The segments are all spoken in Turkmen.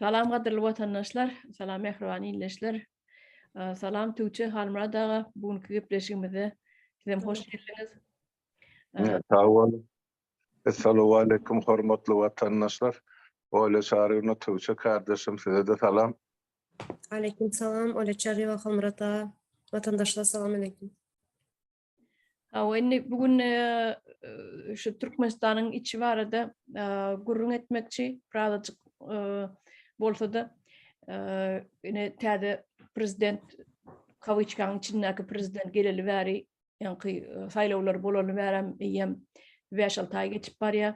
Salam gadyrly watandaşlar, salam mähriban ildeşler. Salam Tüwçe Halmyrat aga, bu günki gepleşigimize sizem hoş geldiňiz. Sag boluň. Essalawaleýkum hormatly watandaşlar. Olýa Çaryýewna Tüwçe kardeşim size-de salam. Aleýkum salam Olýa Çaryýewa Halmyrat aga. Watandaşlar salam aleýkum. Hawa, indi bu gün şu Türkmenistanyň içi barada gürrüň etmekçi, birazajyk bolsa-da, ine täze prezident kawyçkanyň içindäki prezident geleli bäri, ýaňky saýlawlar bolaly bärem eýýäm 5-6 aý geçip barýar.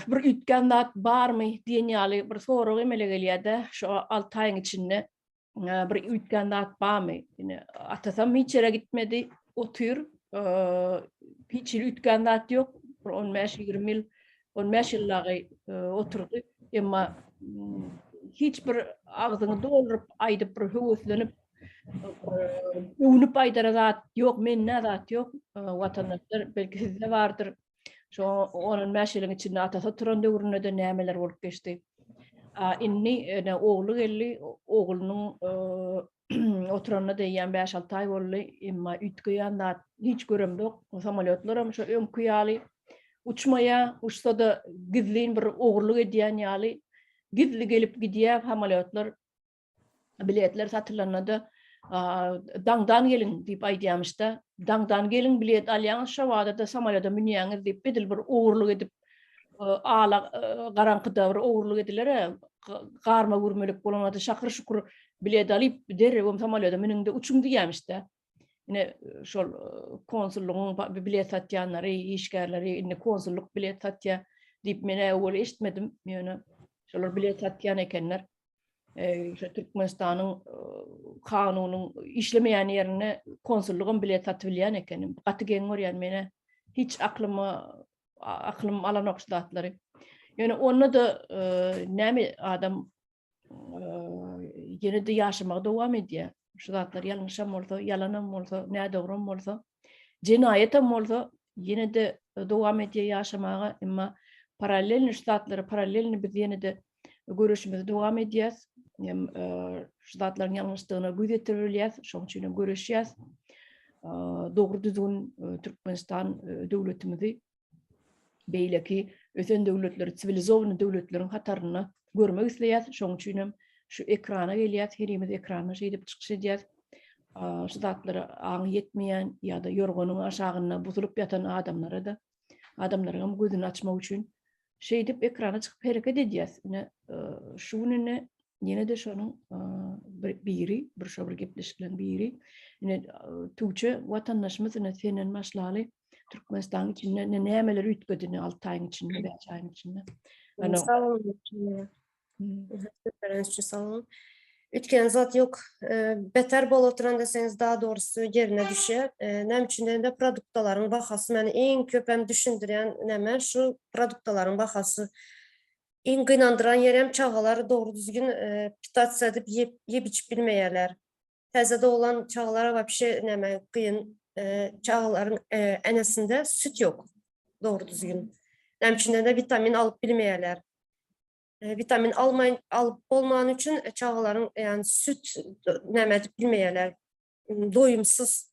Bir üýtgän zat barmy diýen ýaly bir sorag emele gelýär-de, şu 6 aýyň içinde. Bir üýtgän zat barmy? Ine, atasam hiç ýere gitmedi, otyr. Hiç hili üýtgän zat ýok. Bir 15-20 ýyl, 15 ýyl dagy oturdy. Emma hiç bir agzyňy dolduryp aýdyp bir höweslenip, öwnüp aýdara zat ýok, mende zat ýok. Watandaşlar, belki sizde bardyr. Şo on-on bäş ýylyň içinde atasy oturan döwründe-de nämeler bolup geçdi. A indi ene ogly geldi, oglunyň oturanyna-da eýýäm bäş-alty aý boldy, emma üýtgeýän zat hiç göremzok. Samolýotlaram şo öňki ýaly uçmaýar, uçsa-da gizlin bir ogurlyk edýän ýaly gizli gelip gidýär samolýotlar. Biletler satylanda-da daňdan geliň diýip aýdýarmyş-da. Daňdan geliň bilet alýaňyz, şo bada-da samolýoda münýäňiz diýip, edil bir ogurlyk edip, ala garaňkyda bir ogurlyk ediler-ä, garma-gürmelik bolanda şakyr-şukur bilet alyp, derrewem samolýoda münüň-de uçuň diýýärmiş-de. Ine şol konsullygyň bilet satýanlary, işgärleri indi konsullyk bilet satýar diýip men-ä öwel eşitmedim, ýöne şolar bilet satýan ekenler. Şu Türkmenistanyň kanunyň işlemeýän ýerinde konsullygam bilet satyp bilýän ekeni. Gaty geň görýän menä. Hiç aklyma aklym alanok şu zatlary. Ýöne onda-da näme adam ýene-de ýaşamagy dowam edýär. Şu zatlar ýalňyşam bolsa, ýalanam bolsa, nädogram bolsa, jenaýatam bolsa ýene-de dowam edýär ýaşamaga. Emma parallelni şu zatlary parallelni biz ýene-de göreşimizi dowam edýäs. Hem şu zatlaryň ýalňyşdygyna göz ýetirip bilýäs, şonuň üçin hem göreşýäs. Dogry düzgün Türkmenistan döwletimizi beýleki ösen döwletleri, siwilizowany döwletleriň hatarynda görmek isleýäs. Şonuň üçin hem şu ekrana gelýäs, herimiz ekranda şeýdip çykyş edýäs. Şu zatlara aňy ýetmeýän ýa-da ýorganyň aşagynda buzulyp ýatan adamlara-da adamlaryň hem gözüni açmak üçin şeýdip ekrana çykyp hereket edýäs. Ine şu gün ine ýene-de şonuň bir biri, bir şo bir gepleşikleriň biri. Ine Tuğçe watandaşymyz ine senden başlaly. Türkmenistanyň içinde ine nämeler üýtgedi ine 6 aýyň içinde, 5 aýyň içinde. Sag boluň. Sag boluň. Üýtgän zat ýok. Beter bolup oturan deseňiz daha dogrusy ýerine düşýär. Näme üçin diýende produktalaryň bahasy meni iň köp hem düşündirýän näme şu produktalaryň bahasy. Iň gynandyran ýeri hem çagalar dogry düzgün pitasiýa edip ýep içip bilmeýärler. Täze doglan çagalara wapşe näme kyn çagalaryň enesinde süt ýok dogry düzgün. Näme üçin diýende witamin alyp bilmeýärler. Witamin almaýyn alyp bolmany üçin çagalaryň ýani süt näme edip bilmeýärler. Doýumsyz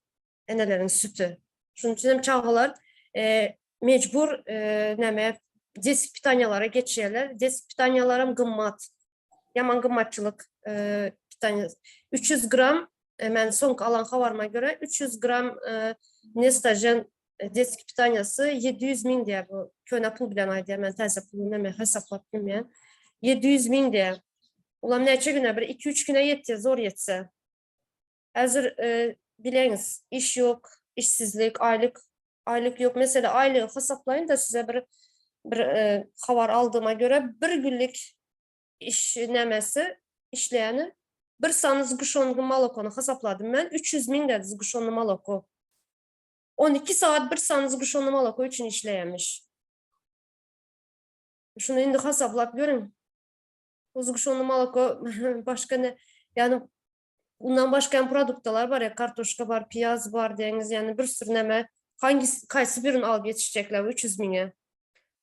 eneleriň sütü. Şunuň üçin hem çagalar mejbur näme detski pitaniýalara geçýärler. Detski pitaniýalaram gymmat. Ýaman gymmatçylyk pitaniýa. 300 gram men soňky alan habaryma görä 300 gram nestajen detski pitaniýasy 700 ming diýär bu köne pul bilen aýdýar men täze puly näme hesaplap bilmeýän. 700 ming diýär. Ulam näçe güne bir 2-3 güne ýetýär zor ýetse. Häzir bileňiz iş ýok, işsizlik, aýlyk aýlyk ýok. Mesela aýlygy hasaplaýyn da size bir bir habar aldyma görä bir günlük iş nämesi işleýäni bir sany zguşonly molokony hasapladym men 300 ming dedi zguşonly moloko. 12 saat bir sany zguşonly moloko üçin işleýämiş. Şuny indi hasaplap görüň. O zguşonly moloko başga ne ýani undan başga hem produktalar bar ya kartoşka bar, piyaz bar diýeňiz ýani bir sürü näme hangi kaýsy birini alyp ýetişjekler 300 miňe.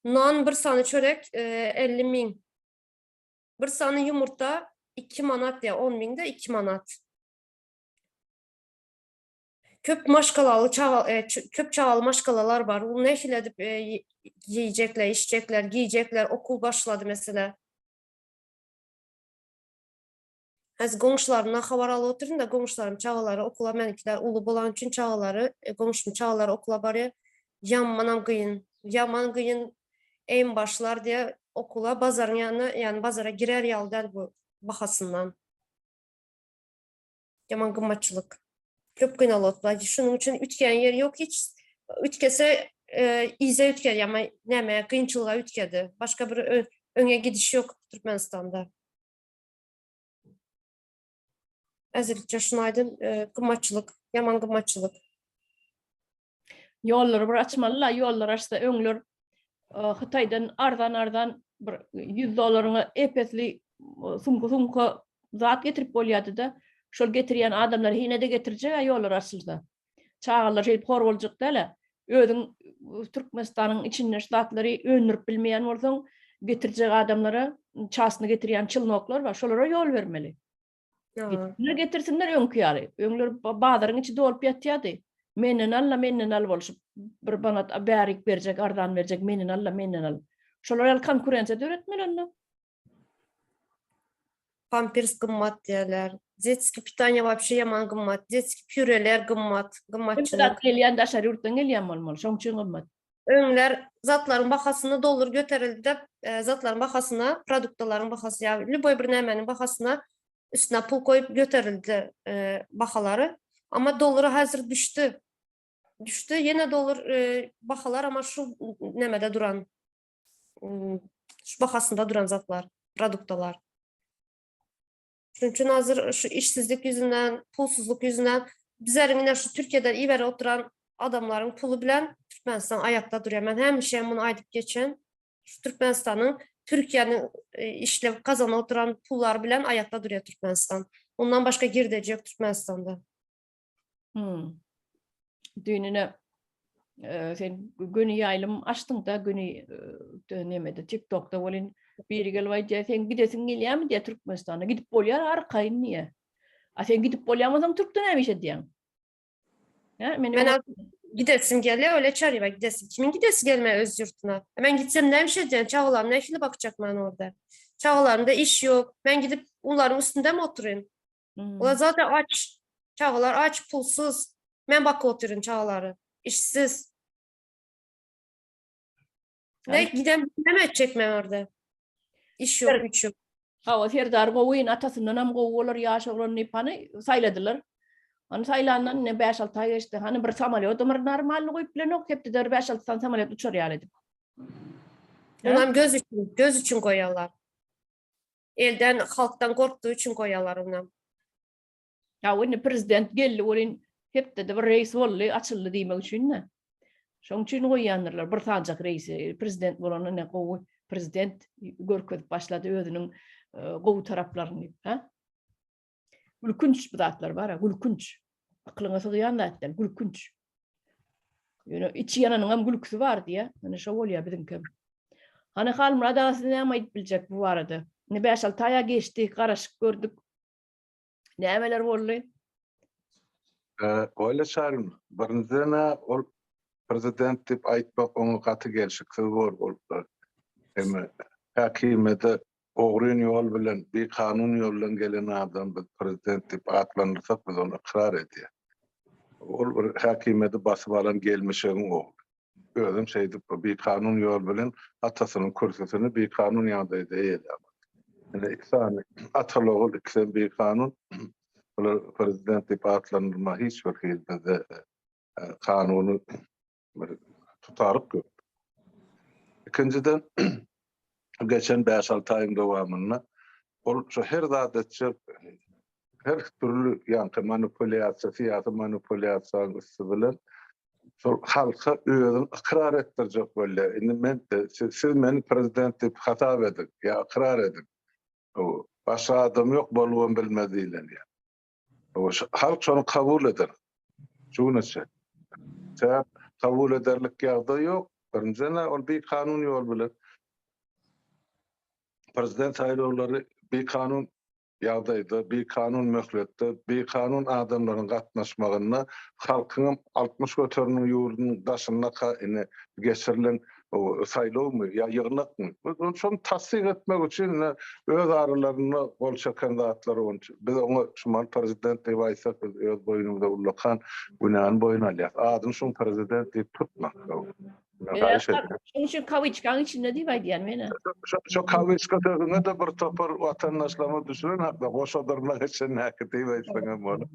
Nan bir sany çörek 50 miň. Bir sany ýumurta 2 manat diýýär, 10 müňde 2 manat. Köp maşgalaly çaga, e, köp çagaly maşgalalar bar. Ol nähili edip e, ýeyjekler, içjekler, giýjekler, okuw başlady mesela. Häzir goňşularymdan habar alyp otyryn-da, goňşularym çagalary okula, meniňkiler uly bolany üçin çagalary, e, goňşym çagalary okula barýar. Ýamanam gyn, ýaman gyn, eým başlar diýe okula bazaryň ýanyna, ýani bazara girer ýaly däl bu bahasyndan. Ýaman gymmatçylyk. Köp gynalyp otyrlar. Şunuň üçin üýtgän ýeri ýok hiç. Üýtgese, e, yza üýtgedi, ýa näme, kynçylyga üýtgedi. Başga bir öňe gidiş ýok Türkmenistanda. Häzirlikçe şuny aýdym, e, gymmatçylyk, ýaman gymmatçylyk. Ýollary bir açmaly-la, ýollar açsa öňler e, Hytaýdan arzan-arzan bir 100 dollaryňa ep-esli e, sumka-sumka zat getirip bolýardy-da. Şol getirýän adamlar hine-de getirjek-ä ýollar açylsa. Çagalar şeýdip hor boljak däl-ä. Özüň Türkmenistanyň içinde şu zatlary öndürip bilmeýän bolsaň, getirjek adamlara çasny getirýän çylnoklar bar, şolara ýol bermeli. Getirsinler, getirsinler öňki ýaly. Öňler bazaryň içi dolup ýatýardy. Menden al-la, menden al bolşup, bir manat bärik berjek, arzan berjek, menden al-la, menden al. Şolar ýaly konkurensiýa döretmeli onda. Pampers gymmat diýerler. Detski pitaniýa wapşe ýaman gymmat. Detski püreler gymmat. Gymmatçylyk. Zat gelýän daşary ýurtdan gelýän bolmaly. Şoň üçin gymmat. Öňler zatlaryň bahasyna dollar göterildi-de, e, zatlaryň bahasyna, produktalaryň bahasy ýa lýuboý bir nämäniň bahasyna üstüne pul goýup göterildi e, bahalary. Amma dollar häzir düşdi. Düşdi. Ýene dollar e, bahalar amma şu nämede duran. Şu bahasynda duran zatlar, produktalar. Şunuň üçin hazir şu işsizlik ýüzünden, pulsuzlyk ýüzünden bizleriň ine şu Türkiýeden iberip oturan adamlaryň puly bilen Türkmenistan aýakda durýar. Men hemişe muny aýdyp geçen. Şu Türkmenistanyň Türkiýäniň e, işlep gazanyp oturan pullary bilen aýakda durýar Türkmenistan. Ondan başga girdeji ýok Türkmenistanda. Hmm. Düýnüne e, sen göni ýaýlym açdyň da göni e, nemede TikTokda welin biri gelip aýdýar sen gidesiň gelýärmi diýär Türkmenistana gidip bolýar arkaýyn diýär. A sen gidip bolýan bolsaň Türkde näme iş edýäň? Hä, men Men gidesim gelýär, öyle çaryba gidesim. Kimin gidesi gelmeýär öz ýurtuna? E, men gitsem näme iş edýän? Çagalarym nähili bakjak men orada? Çagalarymda iş ýok. Men gidip olaryň üstündemi oturayyn? Hmm. Olar zaten aç. Çagalar aç, pulsuz. Men bakyp otyryn çagalary. Işsiz. Ne giden näme etjek men orada? Iş ýok, güç ýok. Hawa, Serdar gowy, atasyndan hem gowy bolar, ýaş oglan diýip hany saýladylar. Hany saýlandan ine 5-6 aý geçdi. Hany bir samolýot bir normalny goýup bilenok, hepdede bir 5-6 sany samolýot uçar ýaly edip. Onam göz üçin, göz üçin goýarlar. Elden halkdan gorkdugy üçin goýarlar onam. Ýa indi prezident geldi welin hepdede bir reýs boldy, açyldy diýmek üçin-de. Şoň üçin goýýandyrlar bir sanjak reýsi. Prezident bolanda ne gowy prezident görkezip başlady özüniň e, gowy taraplaryny diýip, ha? Gülkünç bu zatlar bar, gülkünç. Aklyňa sygýan zat däl, gülkünç. Ýöne içi ýananyň hem gülküsi bar diýä. Ýöne şo bolýar biziňkem. Hany Halmyrat aga siz näme aýdyp biljek bu barada? Indi 5-6 aýa geçdi, garaşyp gördük. Nämeler boldy? Öyle çarym. Birinjiden ol prezident diýip aýtmak oňa gaty gelşiksiz bor bolupdyr. Hem häkimiýete Ogryn ýol bilen, bikanun ýol bilen gelen adam biz prezident diýip atlandyrsak biz ony ykrar edýäs. Ol bir häkimiýeti basyp alan gelmişegiň ogly. Özem şeýdip bir bikanun ýol bilen atasynyň kürsüsini bikanun ýagdaýda eýeläp. Ine iki sany ataly ogul ikisem bikanun. Bular prezident diýip atlandyrma hiç bir hili bizde kanuny bir tutaryk ýok. Ikinjiden geçen 5-6 aýyň dowamynda ol şu her zat etjek her türlü ýaňky manipulýasiýa, syýasy manipulýasiýanyň üsti bilen şol halka özüni ykrar etdirjek bolýar. Indi men siz, siz meni prezident diýip hasap ediň ýa ykrar ediň. Başga adam ýok, bolubam bilmez diýlen ýa. Halk şony kabul eder. Şu güne çenli. Sebäp kabul ederlik ýagdaý ýok. Birinjiden ol bikanun ýol bilen. Prezident saýlawlary bikanun ýagdaýda, bikanun möhletde, bikanun adamlaryň gatnaşmagynda halkyňam 60 göteriminiň ýurduň daşyndaka ine geçirilen saýlawmy ýa ýygnakmy? Şony tassyk etmek üçin ine öz aralarynda gol çeken zatlary boýunça biz oňa şumal prezident diýip aýtsak biz öz boýnumyza ullakan günäni boýun alýas. Adyny şuň prezident diýip tutma. Şonuň üçin kawiçkaň içinde diýip aýdýan men. Şo kawiçka sözüňe-de bir topar watandaşlarymyz düşünen hakda goşa dyrnak içindäki diýip aýtsaň hem bolar.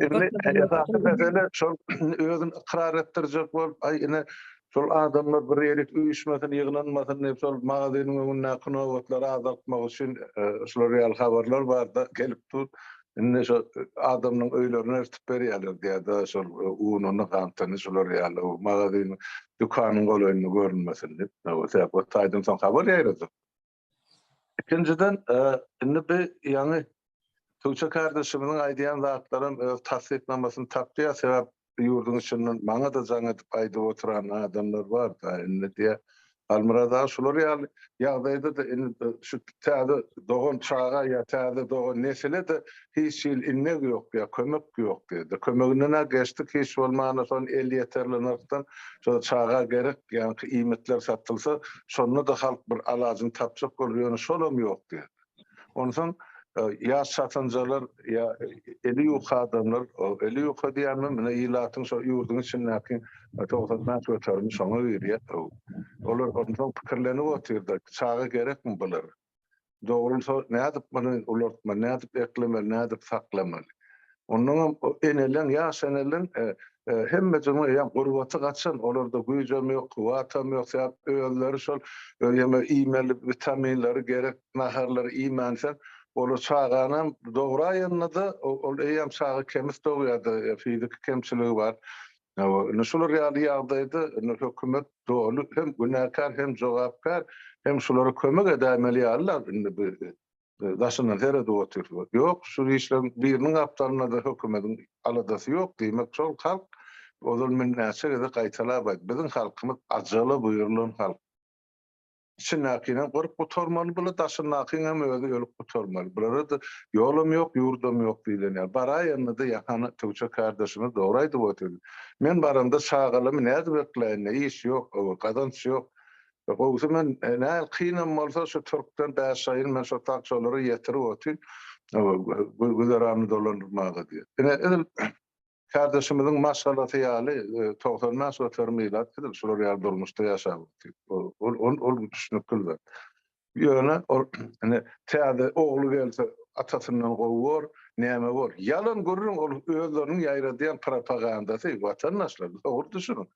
Indi esasy mesele şol özüni ykrar etdirjek bolup, aý ine şol adamlar bir ýerik üýşmesin, ýygnanmasyn diýip şol magazynyň öňündäki nobatlary azaltmak üçin şular ýaly habarlar bar-da gelip dur. Indi şo adamlaryň öýlerine eltip berýärler diýýär-de, şol ununy, gantyny şular ýaly magazynyň, dükanyň golaýynda görünmesin diýip. Sebäp o taýdan soň habar ýaýradyk. Ikinjiden, indi bi ýaňy Tugça kardeşimiziň aýdýan zatlaram öz tassyklamasyny tapýar, sebäp ýurduň içinden maňa-da jaň edip aýdyp oturan adamlar bar-da, indi diýýär, Halmyrat aga şular ýaly ýagdaýda-da indi şu täze dogan çaga ýa täze dogan nesile-de hiç hili inneg ýok ýa kömek ýok diýdi. Kömeginden-ä geçdik, hiç bolmanda şony elýeterli nyrhdan şo çaga gerek ýaňky iýmitler satylsa, şonda-da halk bir alajyny tapjak bolar, ýöne şolam ýok diýdi. Onsoň ýaş çatynjalar ýa eli ýuka adamlar, eli ýuka diýýänim ine ilatyň şo ýurduň içindäki 95 göterimi şoňa girýär. Olar onsoň pikirlenip otyrda, çaga gerekmi bulara? Dogrulsa nädip muny ulaltmaly, nädip eklemeli, nädip saklamaly? Onnoňam eneleň, ýaş eneleň hemmejigiň eýýäm gurbaty gaçan, olarda güýjem ýok, kuwwatam ýok, sebäp özleri şol ýeme iýmeli witaminleri, gerek naharlary iýmänsoň, olar çaganam dograýanda-da, ol eýýäm çaga kemis dogýar-da, fiziki kemçiligi bar. Indi şular ýaly ýagdaýda indi hökümet doly hem günäkär, hem jogapkär, hem şulara kömek edäýmeli ýalylar indi bu Daşyndan seredip otyrsyňyz. Ýok, şu işleriň biriniň gapdalynda-da hökümediň aladasy ýok. Diýmek, şol halk, ozal men näçe gezek gaýtalap aýtdym, biziň halkymyz ajala buýrulan halk. Içindäkinem gyryp gutarmaly bular, daşyndakyňam özi ölüp gutarmaly. Bulara-da ýolam ýok, ýurdam ýok diýlen ýaly. Baraýanda-da ýahan Tugça kardeşimiz dogry aýdyp otyrdy. Men baramda çagalamy nädip ekläýin, iş ýok, gazanç ýok. Gowusy men nähili kynam bolsa şu türkden bäş aýyny men şo tak şolara ýetirip otyryn güzeranyny dolandyrmaga diýip. Ine edil kärdeşimiziň maşgalasy ýaly 95 göterim ilat edil şular ýaly durmuşda ýaşap otyr. Ol ol ol düşnükli zat. Ýöne ol ine täze ogly gelse atasyndan gowy bor, näme bor. Ýalan gürrüň ol özleriniň ýaýradýan propagandasy watandaşlar dogry düşüniň.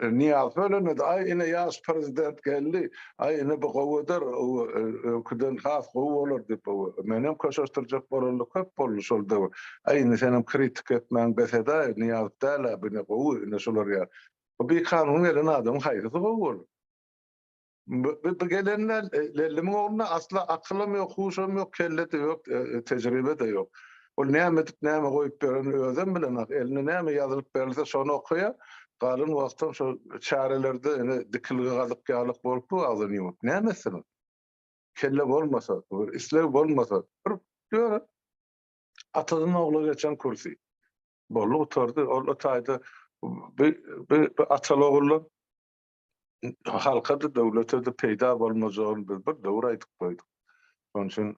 Nyýazow ölende-de, aý, ine, ýaş prezident geldi, aý, ine, bu gowy eder, öňküden has gowy bolar diýip, menem köşeşdirjek bolanda köp boldy şol döwür. Aý, indi senem kritika etmäňi bes edäý, Nyýazow däl-ä, bu ine gowy, ine şular ýaly. Bu bikanun gelen adamyň haýsysy gowy bolar? Bu gelenler Lellimiň ogluna asla akylam ýok, huşam ýok, kelle-de ýok, tejribe-de ýok. Ol näme edip, näme goýup berenini özem bilenok. Eline näme ýazylyp berilse şony okaýar. Galan wagtam şo çärelerde ine dikilgi gazyk ýalyk bolup dur agzyny ýumup. Näme etsin ol? Kelle bolmasa, bir isleg bolmasa, bir ýöne atadan ogla geçen kürsi. Boldy gutardy. Ol o taýda bu bu ataly ogullar halka-da, döwlete-de peýda bolmajagyny biz bir döwür aýdyp goýduk. Şonuň üçin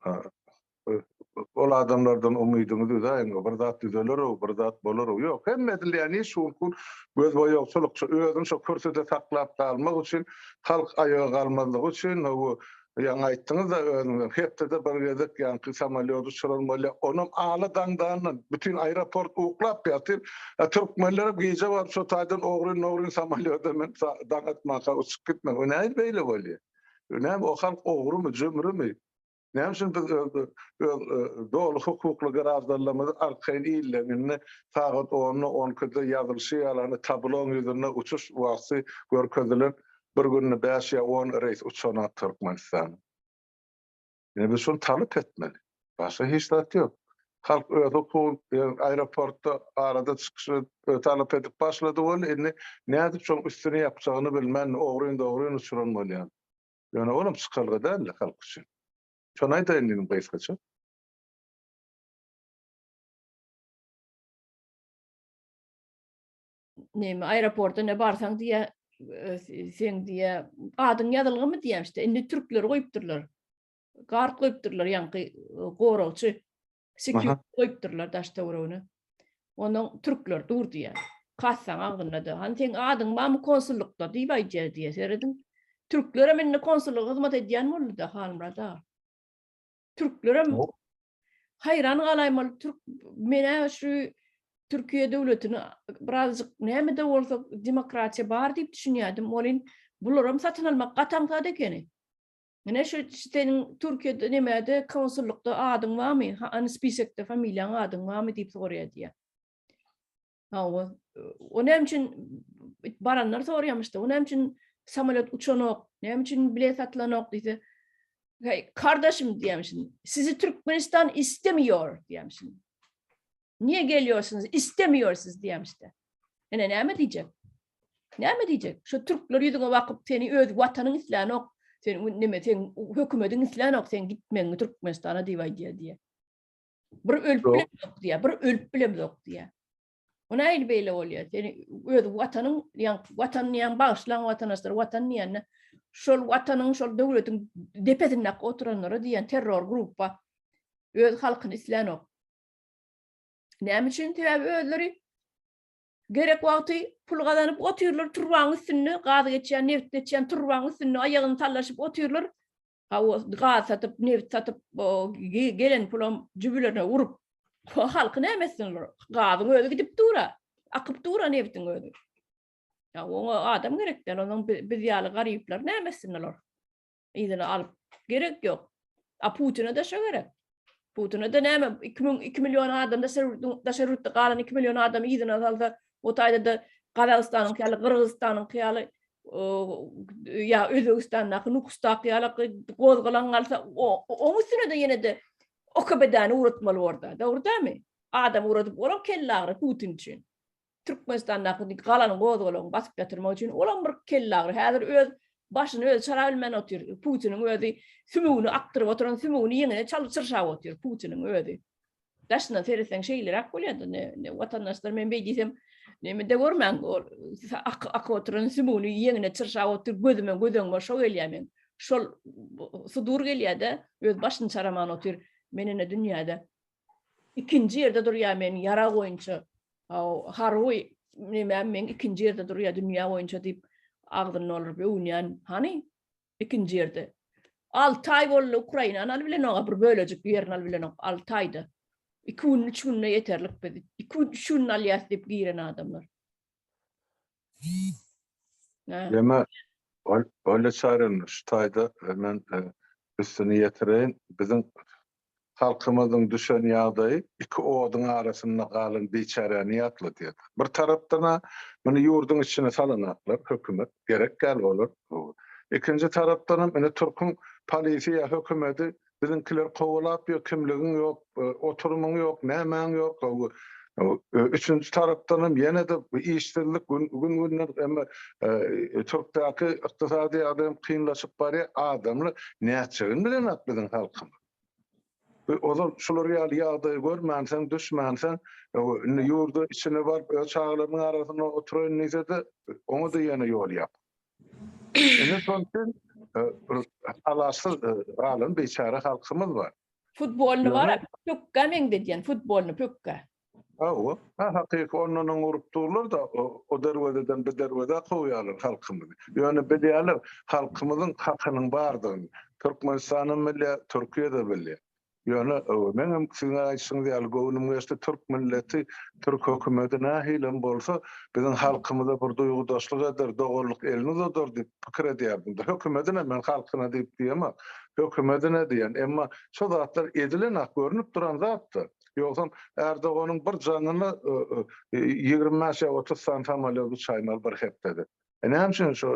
ol adamlardan umydyňyzy üzäýiň, bir zat düzeler-ow, bir zat bolar-ow. Ýok, hemme edilýän iş şu günki gözboýagçylyk, şu özüni şo kürsüde saklap galmak üçin, halk aýaga galmazlygy üçin bu Ýaňy aýtdyňyz-da özüňizem, hepdede bir gezek ýaňky samolýot uçuran bolýar. Onam ala daňdandan bütin aeroport uklap ýatyr. A türkmenlerem gije baryp şo taýdan ogryn-ogryn samolýoda münüp daň atmanka uçup gitmek. O nähili beýle bolýar? Näme o halk ogrumy, jümrümi? Näme üçin biz öz öz doly hukukly graždanlarymyzy arkaýyn illeňinde sagat onda, on ikide ýazylyşy ýaly tabloň ýüzünde uçuş wagty görkezilen Bir günde bäş ýa on reýs uçanok Türkmenistana. Ine biz şony talap etmeli. Başga hiç zat ýok. Halk öz hukugyny aeroportda arada çykyş talap edip başlady weli indi nädip şoň üstüni ýapjagyny bilmän ogryn-dogryn uçuran bolýar. Ýöne olam çykalga däldi halk üçin. Şony aýdaýyn diýdim gysgaça. Neme aeroporta ne barsaň diýä sen diýä adyň ýazylgymy diýäm işte indi türkleri goýupdyrlar. Gard goýupdyrlar ýaňky goragçy. Security goýupdyrlar daş töweregine. Ondan türkler dur diýä. Kassaň agzynda-da. Hany seň adyň barmy konsullykda diýip aýdýar diýä. Serediň. Türklerem indi konsullyga hyzmat edýän boldy-da Halmyrat aga. Türklerem haýran galaýmaly türk menä şu Türkiýe döwletini birazjyk näme-de bolsa demokratiýa bar diýip düşünýärdim. Welin bularam satyn almak gaty aňsat ekeni. Ine şu seniň Türkiýede nemede konsullykda adyň barmy? Hany spisekde familiýaň adyň barmy diýip soraýar diýýär. Hawa. O näme üçin baranlar soraýamyşda. O näme üçin samolýot uçanok? Näme üçin bilet satylanok diýse, Hey, kardeşim diýýämişin. Sizi Türkmenistan istemiyor diýýämişin. Niye geliyorsunuz? İstemiyor siz diýýämişde. Ene näme diýjek? Näme diýjek? Şu türkler ýüzüňe bakyp seni öz watanyň islänok. Sen neme sen hökümediň islänok sen gitmegiňi Türkmenistana diýip aýdýar diýýär. Bir ölüp bilemzok diýýär, bir ölüp bilemzok diýýär. O nähili beýle bolýar? Seni öz watanyň, ýa watan diýen bagyşlaň watandaşlar, watan diýende şol watanyň, şol döwletiň depesinde oturanlara diýen terror gruppa öz halkyny islänok. Näme üçin? Sebäbi özleri gerek wagty pul gazanyp otyrlar turbaň üstünde, gaz geçýän, nebit geçýän turbaň üstünde aýagyny sallaşyp otyrlar. Hawa, gaz satyp, nebit satyp, gelen pulam jübülerine urup, halky näme etsin olar? Gazyň özi gidip dur-a, akyp dur-a nebitiň özi. Ýa oňa adam gerek däl, onuň biz ýaly garyplar näme etsin olar? Yzyna alyp, gerek ýok. A Putine-de şo gerek. Putine-de näme, 2 2 million adam daşary ýurtda, daşary ýurtda galan 2 million adamy yzyna salsa, o taýda-da Gazagystanyňky ýaly, Gyrgyzystanyňky ýaly ýa Özbegistandaky Nukusdaky ýaly gozgalaň galsa, oň üstüne-de ýene-de OKB-däni ugratmaly borda. Dogry dälmi? Adam ugradyp, olam kellagry Putin üçin. Türkmenistandaky galan gozgalaňy basyp ýatyrmak üçin olam bir kellagry. Häzir öz başyny özi çara bilmän otyr. Putiniň özi sümügini akdyryp oturan sümügini ýeňine çalyp çyrşap otyr Putiniň özi. Daşyndan seretseň şeýleräk bolýar-da, ne, ne watandaşlar men beý diýsem, neme-de görmäň, ol akyp oturan sümügini ýeňine çyrşap otyr, gözüme göz öňüme şo gelýär meň. Şol sudur gelýär-de, öz başyny çaraman otyr. Men ine dünýäde ikinji ýerde durýar men ýarag boýunça, harby nemäm meň ikinji ýerde durýar dünýä boýunça diýip agzyny dolduryp öwünýän. Hany? Ikinji ýerde. Alty aý boldy Ukrainany alyp bilenok, bir bölejik ýerini alyp bilenok alty aýda. Iki gün, üç günde ýeterlik biz. Iki gün, üç günde alýas diýip giren adamlar. Ýeme, Olja Çaryýewna, şu taýda men üstüni ýetireýin. Biziň halkymyzyň düşen ýagdaýy iki oduň arasynda galan biçäräni ýatladýar. Bir tarapdan-a muny ýurduň içine salanaklar, hökümet, gerek däl olar. Ikinji tarapdanam ine türküň polisi ýa hökümedi biziňkileri kowalap ýör, kimligiň ýok, oturymyň ýok, nämäň ýok. Üçünji tarapdanam ýene-de işsizlik gün-günden emma türkdäki ykdysady ýagdaý hem kynlaşyp barýar, adamlar nätjegini bilenok biziň halkymyz. Ozal şular ýaly ýagdaýy görmänsoň, düşmänsoň, indi ýurda içine baryp öz çagalarynyň arasynda oturaýyn diýse-de, oňa-da ýene ýol ýapyk. Indi şonuň üçin bir alaçsyz galan biçäre halkymyz bar. Futbolny bar, pökgä meňzedýän, futbolny pökgä. Hawa, ha hakyky ondanam urup durlar-da, o derwezeden bu derwezä kowýarlar halkymyzy. Ýöne bilýärler halkymyzyň hakynyň bardygyny. Türkmenistanam bilýär, Türkiýe-de bilýär. Ýöne meňem siziň aýdyşyňyz ýaly göwnüm geçdi, türk milleti, türk hökümeti nähilem bolsa biziň halkymyza bir duýgudaşlyk eder, doganlyk elini uzadar diýip pikir edýärdim. Hökümedine men halkyna diýip diýemok, hökümedine diýen. Emma şo zatlar edilenak, görnüp duran zatdyr. Ýogsam Erdoganyň bir jaňyna 25 ýa 30 sany samolýot uçaýmaly bir hepdede. E näme üçin şu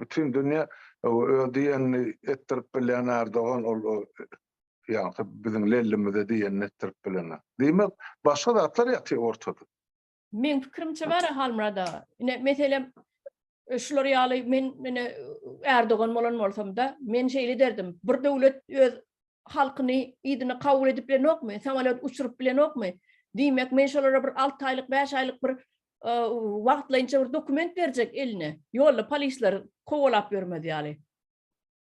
bütin dünýä öz diýenini etdirip bilýän Erdogan ol ýa-da biziň lellimize diýenini etdirip bilenok. Diýmek, başga zatlar ýatyr ortada. Meň pikirimçe bar Halmyrat aga. Ine meselem. Şular ýaly men mene Erdogan bolan bolsamda men şeýle derdim. Bir döwlet öz halkyny yzyna kabul edip bilenokmy? Samolýot uçuryp bilenokmy? Diýmek men şolara bir 6 aýlyk, 5 aýlyk bir wagtlaýynça bir dokument berjek eline. Ýolda polisler kowalap ýörmez ýaly.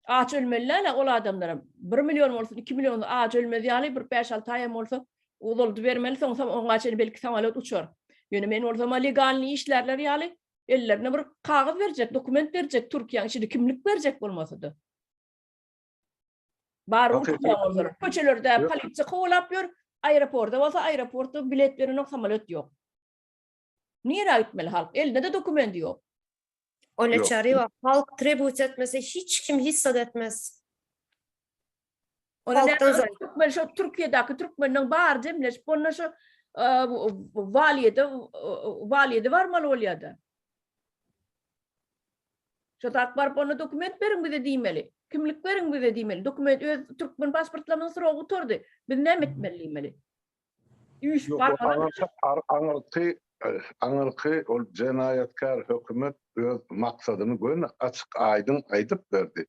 Aç ölmeli däl-ä ol adamlaram. Bir million bolsun, iki million bolsun aç ölmez ýaly bir bäş-alty aýam bolsa uzaldybermeli, soňsam oňa çenli belki samolýot uçar. Ýöne men bolsam-a legalnyý işlärler ýaly ellerine bir kagyz berjek, dokument berjek, Türkiýäň içinde kimlik berjek bolmasa-da. Bary uçmaýan bolsalar. Köçelerde polisiýa kowalap ýör, aeroporda bolsa aeroportda bilet berenok, samolýot ýok. Nirä gitmeli halk? Elinde-de dokumenti ýok. Olya Çaryýewa, halk trebut etmese hiç kim hiç zat etmez. Ona näme türkmen şo Türkiýedäki türkmeniň bary jemleşip onda şo waliýede waliýede barmaly bolýada. Şo tak baryp onda dokument beriň bize diýmeli. Kimlik beriň bize diýmeli. Dokument öz türkmen pasportlarymyzyň srogy gutardy. Biz näme etmeli diýmeli. Üýşüp barmaly. Aňyrky aňyrky ol jenaýatkär hökümet öz maksadyny göni açyk aýdyň aýdyp berdi.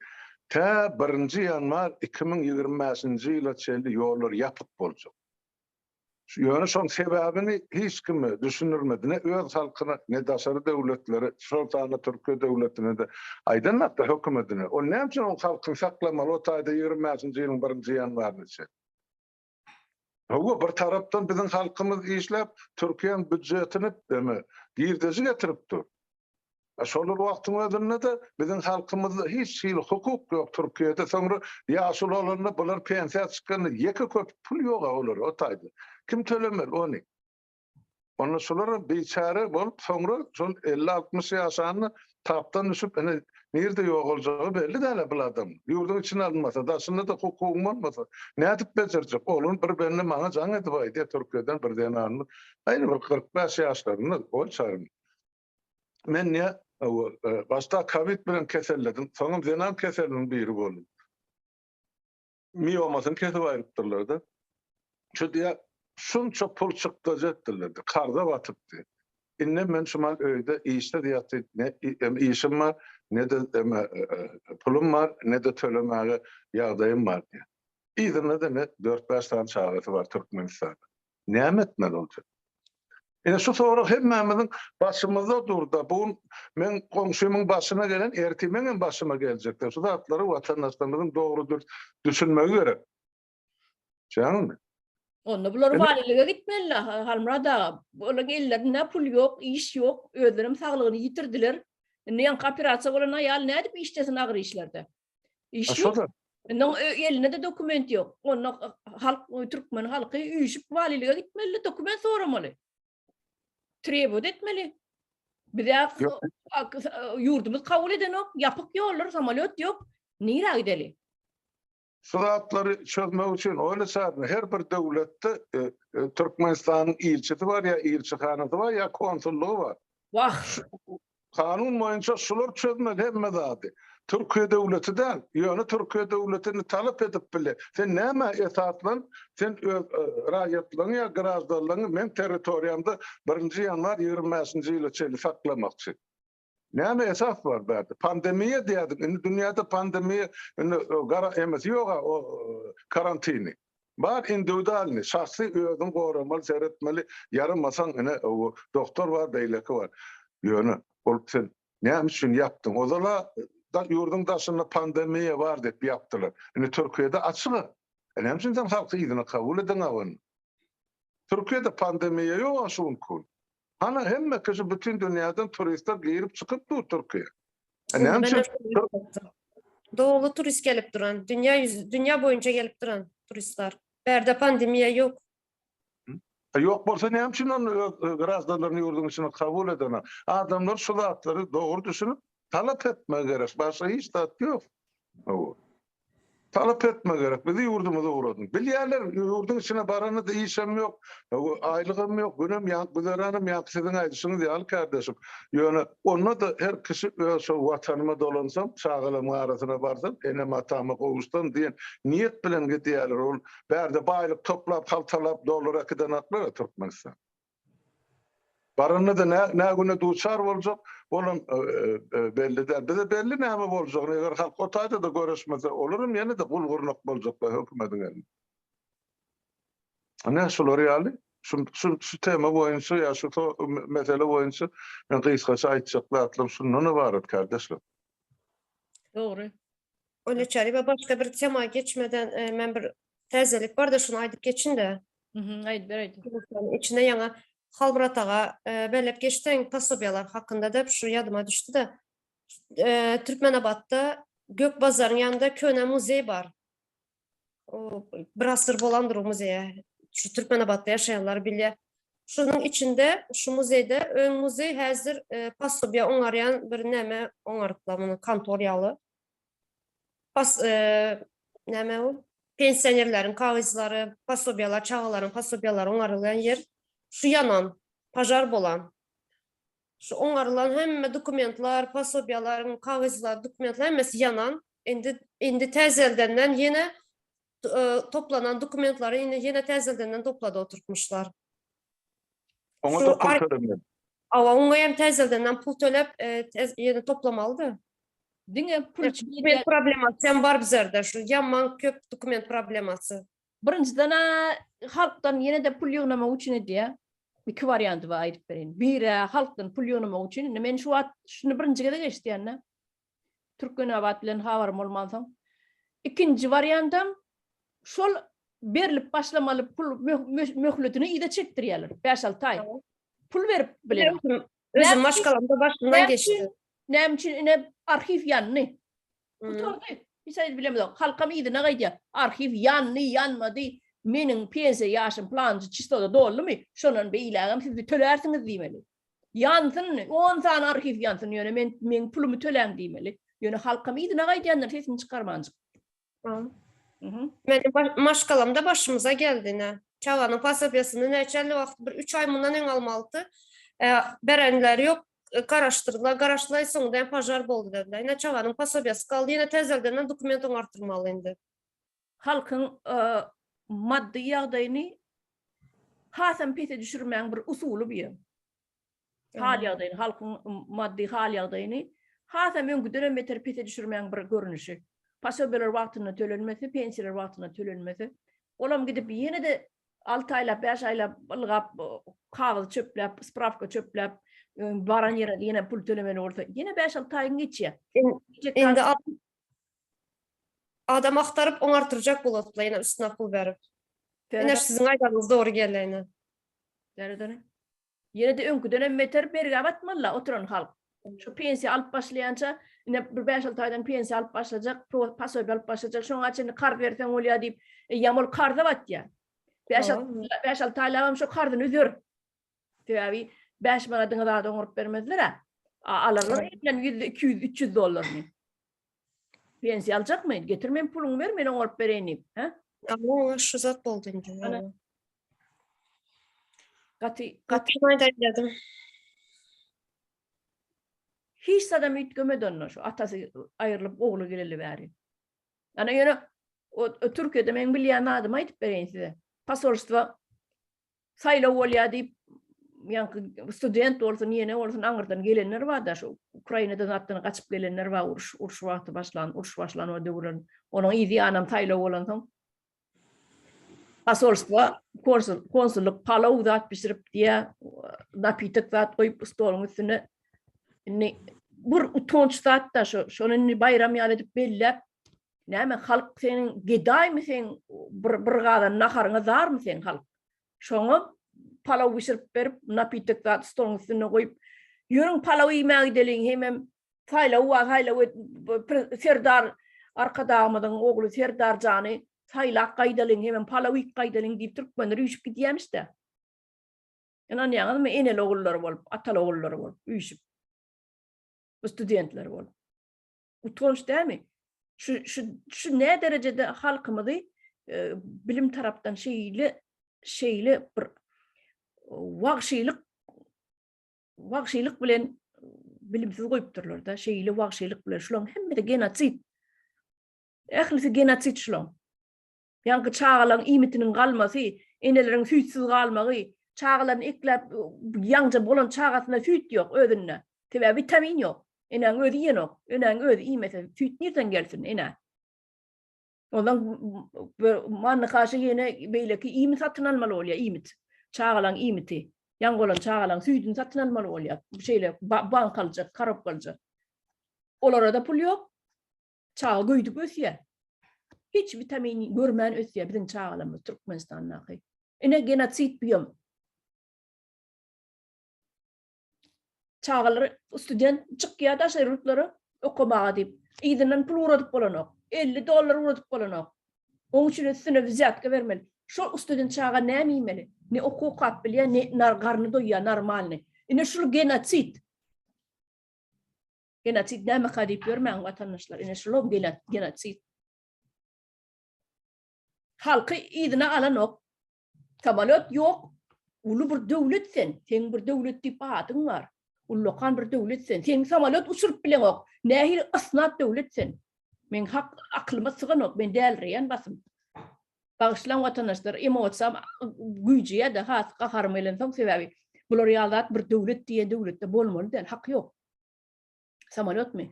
Tä birinji ýanwar 2025-nji ýyla çenli ýollar ýapyk boljak. Ýöne şoň sebäbini hiç kime düşündirmedi, ne öz halkyna, ne daşary döwletlere, şol sanda Türkiýe döwletine-de aýdanok-da hökümetine. Ol näme üçin oň halkyny saklamaly o taýda 25-nji ýylyň birinji ýanwaryna çenli? Hawa, bir tarapdan biziň halkymyz işläp, Türkiýäň býudjetine eme, girdeji getirip dur. A şol bir wagtyň özünde-de biziň halkymyzda hiç hili hukuk ýok Türkiýede. Soňra ýaşuly bolanda bular pensiýa çykanda ýeke köpük pul ýog-a olara o taýda. Kim tölemeli ony? Onda şularam biçäre bolup, soňra şol elli-altmyş ýaşanda tapdan düşüp, ine, nirde ýogaljagy belli däl-ä bul adamyň. Ýurduň içine alynmasa, daşynda-da hukugyň bolmasa, nädip bejerjek? Oglan bir bende maňa jaň edip aýdýar, Türkiýeden bir zenanymyz, aýny bir 45 ýaşlarynda, ol çarym. Men diýýär, başda kowid bilen keselledim, soňam zenan keseliniň biri boldum. Miomasyny kesip aýrypdyrlar-da. Şu diýýär, şunça pul çykdajy etdiler-de, karza batyp diýýär. Indi men şu mahal öýde işsiz ýatyp, ne işim bar, ne-de pulum bar, ne-de tölemäge ýagdaýym bar diýýär. Yzynda-da ne dört-bäş sany çagasy bar Türkmenistanda. Näme etmeli ol? Ine şu sorag hemmämiziň başymyzda dur-da. Bu gün meň goňşymyň başyna gelen ertir meň hem başyma geljekdir. Şu zatlary watandaşlarymyzyň dogry dürs düşünmegi gerek. Düşünýäňizmi? Onda bular walilige gitmeli, Halmyrat aga. Olaryň ellerinde pul ýok, iş ýok, özlerem saglygyny ýitirdiler. Indi ýaňky operasiýa bolan aýal nädip işlesin agyr işlerde? Iş ýok. Indi elinde-de dokument ýok. Onda halk, türkmen halky üýşüp walilige gitmeli, dokument soramaly. Trebot etmeli. Bize ýurdumyz kabul edenok, ýapyk ýollar, samolýot ýok. Nirä gideli? Şu zatlary çözmek üçin oýlaçaryn, her bir döwletde e, e, Türkmenistanyň ilçisi bar ýa ilçihanasy bar ýa konsullygy bar. Wah. Kanun boýunça şular çözmeli hemme zady. Türkiýe döwleti däl, ýöne Türkiýe döwletini talap edip bilýär. Sen nämä esaslanyp, sen öz e, raýatlygyňy ýa graždanlygyňy meň territoriýamda birinji ýanwar 25-nji ýyla çenli saklamakçy? Näme esas bar bärde? Pandemiýa diýýärdik. Indi dünýäde pandemiýa indi e, gara emesi ýok-a o e, karantini. Bar indiwidualny, şahsy özüň goramaly, seretmeli, ýaramasaň ine o doktor bar, beýleki bar. Ýöne ol sen näme üçin ýapdyň? Ozal-a da ýurduň daşynda pandemiýa bar diýip ýapdylar. Indi Türkiýede açyk-a. E näme üçin sen halky yzyna kabul edeňok ony? Türkiýede pandemiýa ýok-a şu günki gün. Hana hemme kişi bütin dünýäden turistler girip çykyp dur Türkiýä. E näme üçin? Doly turist gelip duran, dünýä ýüz, dünýä boýunça gelip duran turistler. Bärde pandemiýa ýok. E ýok bolsa näme üçin ony öz e, graždanlaryny ýurduň içine kabul edene? Adamlar şu zatlary dogry düşünip talap etmegi gerek. Başga hiç zat ýok. Hawa. Talap etme gerek. Bizi ýurdumyza ugradyň. Bilýärler, ýurduň içine baranda-da işem ýok, aýlygam ýok, günem ýa, güzeranam ýa, siziň aýdyşyňyz ýaly kärdeşim. Ýöne onda-da her kişi öz şo Watanyma dolansam, çagalarymyň arasyna barsam, enem-atama gowuşsam diýen niýet bilen gidýärler. Ol bärde baýlyk toplap, haltalap dollar äkidenoklar-a Türkmenistan. Baranda-da nä nä güne duçar boljak, olam belli däl. Bize belli näme boljagyny, eger halk o taýda-da göreşmese, olaram ýene-de gul-gurnak boljaklar hökümediň elinde. Ine, şular ýaly, şu şu şu tema boýunça ýa şu mesele boýunça men gysgaça aýtjak zatlarym şundan ybarat, kardeşler. Dogry. Öyle Çaryba başga bir tema geçmeden e, men bir täzelik bar da şunu aýdyp geçin-de. Mhm, aýdyp ber aýdyp. Içinde ýaňy Halmyrat aga e, belläp geçdiň posobiýalar hakynda dep şu ýadyma düşdi de. E, Türkmenabatda Gök bazaryň ýanynda köne muzeý bar. O bir asyr bolandyr o muzeýe. Şu Türkmenabatda ýaşaýanlar bilýär. Şunuň içinde şu muzeýde öň muzeý häzir e, posobiýa oňarýan bir näme oňaryplar muny kontor ýaly. Pas e, näme o? Pensionerleriň kagyzlary, posobiýalar, çagalaryň posobiýalary oňarylýan ýer. Şu ýanan, pažar bolan. Şu oňarylan hemme dokumentler, posobiýalaryň kagyzlary, dokumentler hemmesi ýanan. Indi indi täzeldenden ýene e, toplanan dokumentlary indi ýene täzeldenden toplady oturtmuşlar. Oňa da pul tölemeli. Awa, oňa hem täzeldenden pul töläp e, ýene toplamalydy. Diňe pul üçin dokument problemasy hem bar bizlerde şu ýaman köp dokument problemasy. Birinjiden halkdan ýene-de pul ýygnamak üçin edýär. Iki warianty bar aýdyp bereýin. Biri halkdan pul ýygnamak üçin. Indi men şu wagt şuny birinji gezek eşidýän-de. Türkmenabat bilen habarym bolmansoň. Ikinji wariantam şol berlip başlamaly pul möhletini yza çekdirýärler. 5-6 aý. Pul berip bilen. Özüm maşgalamda başymdan geçdi. Näme üçin ine arhiw ýandy. Gutardy. Hiç aýdyp bilemizok. Halkam yzyna gaýdýar. Arhiw ýandy, ýanmady. Meniň pensiýa ýaşym planjy çisloda doldumy? Şondan beýlägem siz bir tölärsiňiz diýmeli. Ýansyn, on sany arhiw ýansyn, ýöne men meň pulumy töläň diýmeli. Ýöne halkam yzyna gaýdýandyr sesini çykarmanjyk. Meniň maşgalamda başymyza geldi ine. Çaganyň posobiýasyny näçe wagt bir 3 aý mundan öň almalydy. Berenleri ýok. Garaşdyrdylar, garaşdylar, soňunda hem pažar boldy dediler. Ine çaganyň posobiýasy galdy, ýene täzelden dokument oňartyrmaly indi. Halkyň maddy ýagdaýyny hasam pese düşürmäň bir usuly bu ýer. Hal ýagdaýyny, halkyň maddy hal ýagdaýyny hasam öňküdenem beter pese düşürmäň bir görnüşi. Posobiýalar wagtynda tölenmese, pensiýalar wagtynda tölenmese, olam gidip ýene-de 6 aýlap, 5 aýlap ylgap, kagyz çöpläp, sprawka çöpläp, baran ýere ýene pul tölemeli bolsa, ýene 5-6 aýyň geçýär. Indi adam agtaryp oňartyrjak bolatdylar ýene üstüne pul berip. Ine siziň aýdanyňyz dogry geldi ine. Däli Ýene-de öňküdenem beter bergä batmaly-la oturan halk. Şu pensiýa alyp başlaýança, ine bir bäş-alty aýdan pensiýa alyp başlajak, posobiýa alyp başlajak, şoňa çenli karz berseň bolýar diýip, eýýäm ol karza batýar. Bäş-alty aýlabam şo karzyny üzer. Sebäbi bäş manadyňa zat oňaryp bermezler-ä. Alarlar elinden ýüzde 200, 300 dollaryny. Pensiýa aljakmy? Getir men puluňy ber, men oňaryp bereýin diýip, hä? Oňa şu zat boldy indi. Ana. Gaty, gaty. Aýdaýdym. Hiç zadam üýtgemedi onda şu atasy aýrylyp ogly geleli bäri. Ana ýöne o, o Türkiýede meň bilýän zadymy aýdyp bereýin size. Posolstwo saýlaw bolýar diýip, ýaňky student bolsun, ýene bolsun aňyrdan gelenler bar-da, şu Ukrainadan zatdan gaçyp gelenler bar, uruş, uruş wagty başlan, uruş başlan o döwürler. Onuň yzy ýanam saýlaw bolansoň posolstwo, konsul, konsullyk palaw zat bişirip diýä, napitok zat goýup stoluň üstüne. Indi bir utanç zat-da şu, şony indi baýram ýaly edip belläp, Näme halk seniň gedaýmy seň bir bir gazan naharyňa zarmy seň halk? Şoňa palaw bişirip berip, napitok zat stoluň üstünde goýup, ýörüň palaw iýmäge gideliň hemem saýlaw bar, saýlaw et, Serdar Arkadagymyzyň ogly Serdar jany saýlap gaýdalyň hemem palaw iýip gaýdalyň diýip türkmenler üýşüp gidýämiş-dä. Ynanýaňyzmy eneli ogullary bolup, ataly ogullary bolup üýşüp. Bu studentler bolup. Utanç dälmi? Şu şu şu ne derejede halkymyzy e, bilim tarapdan şeýle şeýle bir wagşylyk wagşylyk bilen bilimsiz goýupdyrlar da, şeýle wagşylyk bilen şularyň hemmesi genosid. Ählisi genosid şularyň. Ýaňky çagalaryň iýmitiniň galmasy, eneleriň süýtsüz galmagy, Çagalaryny ekläp, ýaňja bolan çagasyna süýt ýok özünde. Sebäbi witamin ýok. Enäň özi iýenok. Enäň özi iýmese, süýt nirden gelsin enä? Ondan manny kaşa ýene beýleki iýmit satyn almaly bolýar, iýmit. Çagalaň iýmiti. Ýaňy bolan çagalaň süýdüni satyn almaly bolýar. Şeýle bankalyja, korobkalyja. Olara-da pul ýok. Çaga göýdük ösýär. Hiç witamin görmän ösýär biziň çagalarymyz Türkmenistandaky. Ine genosid buýam. Çagalar student çykýar daşary ýurtlara okamaga diýip. Yzyndan pul ugradyp bolanok. 50 dollar ugradyp bolanok. Oň üçin üstüne wzýatka bermeli. Şol student çaga näme iýmeli? Ne okuw okap bilýär, ne garny doýýar normalny. Ine şul genosid. Genosid nämeka diýip ýörmäň watandaşlar. Ine şulam genosid. Halky yzyna alanok. Samolýot ýok. Uly bir döwlet sen. Seň bir döwlet diýip adyň bar. Ullakan bir döwlet sen. Sen samolýot uçuryp bileňok. Nähili ysnat döwlet sen. Meň hak akylyma syganok. Men dälreýän basym. Bagyşlaň watandaşlar, emosiýam güýjeýär-de has gaharym gelensoň sebäbi bular ýaly zat bir döwlet diýen döwletde bolmaly däl, haky ýok. Samolýotmy?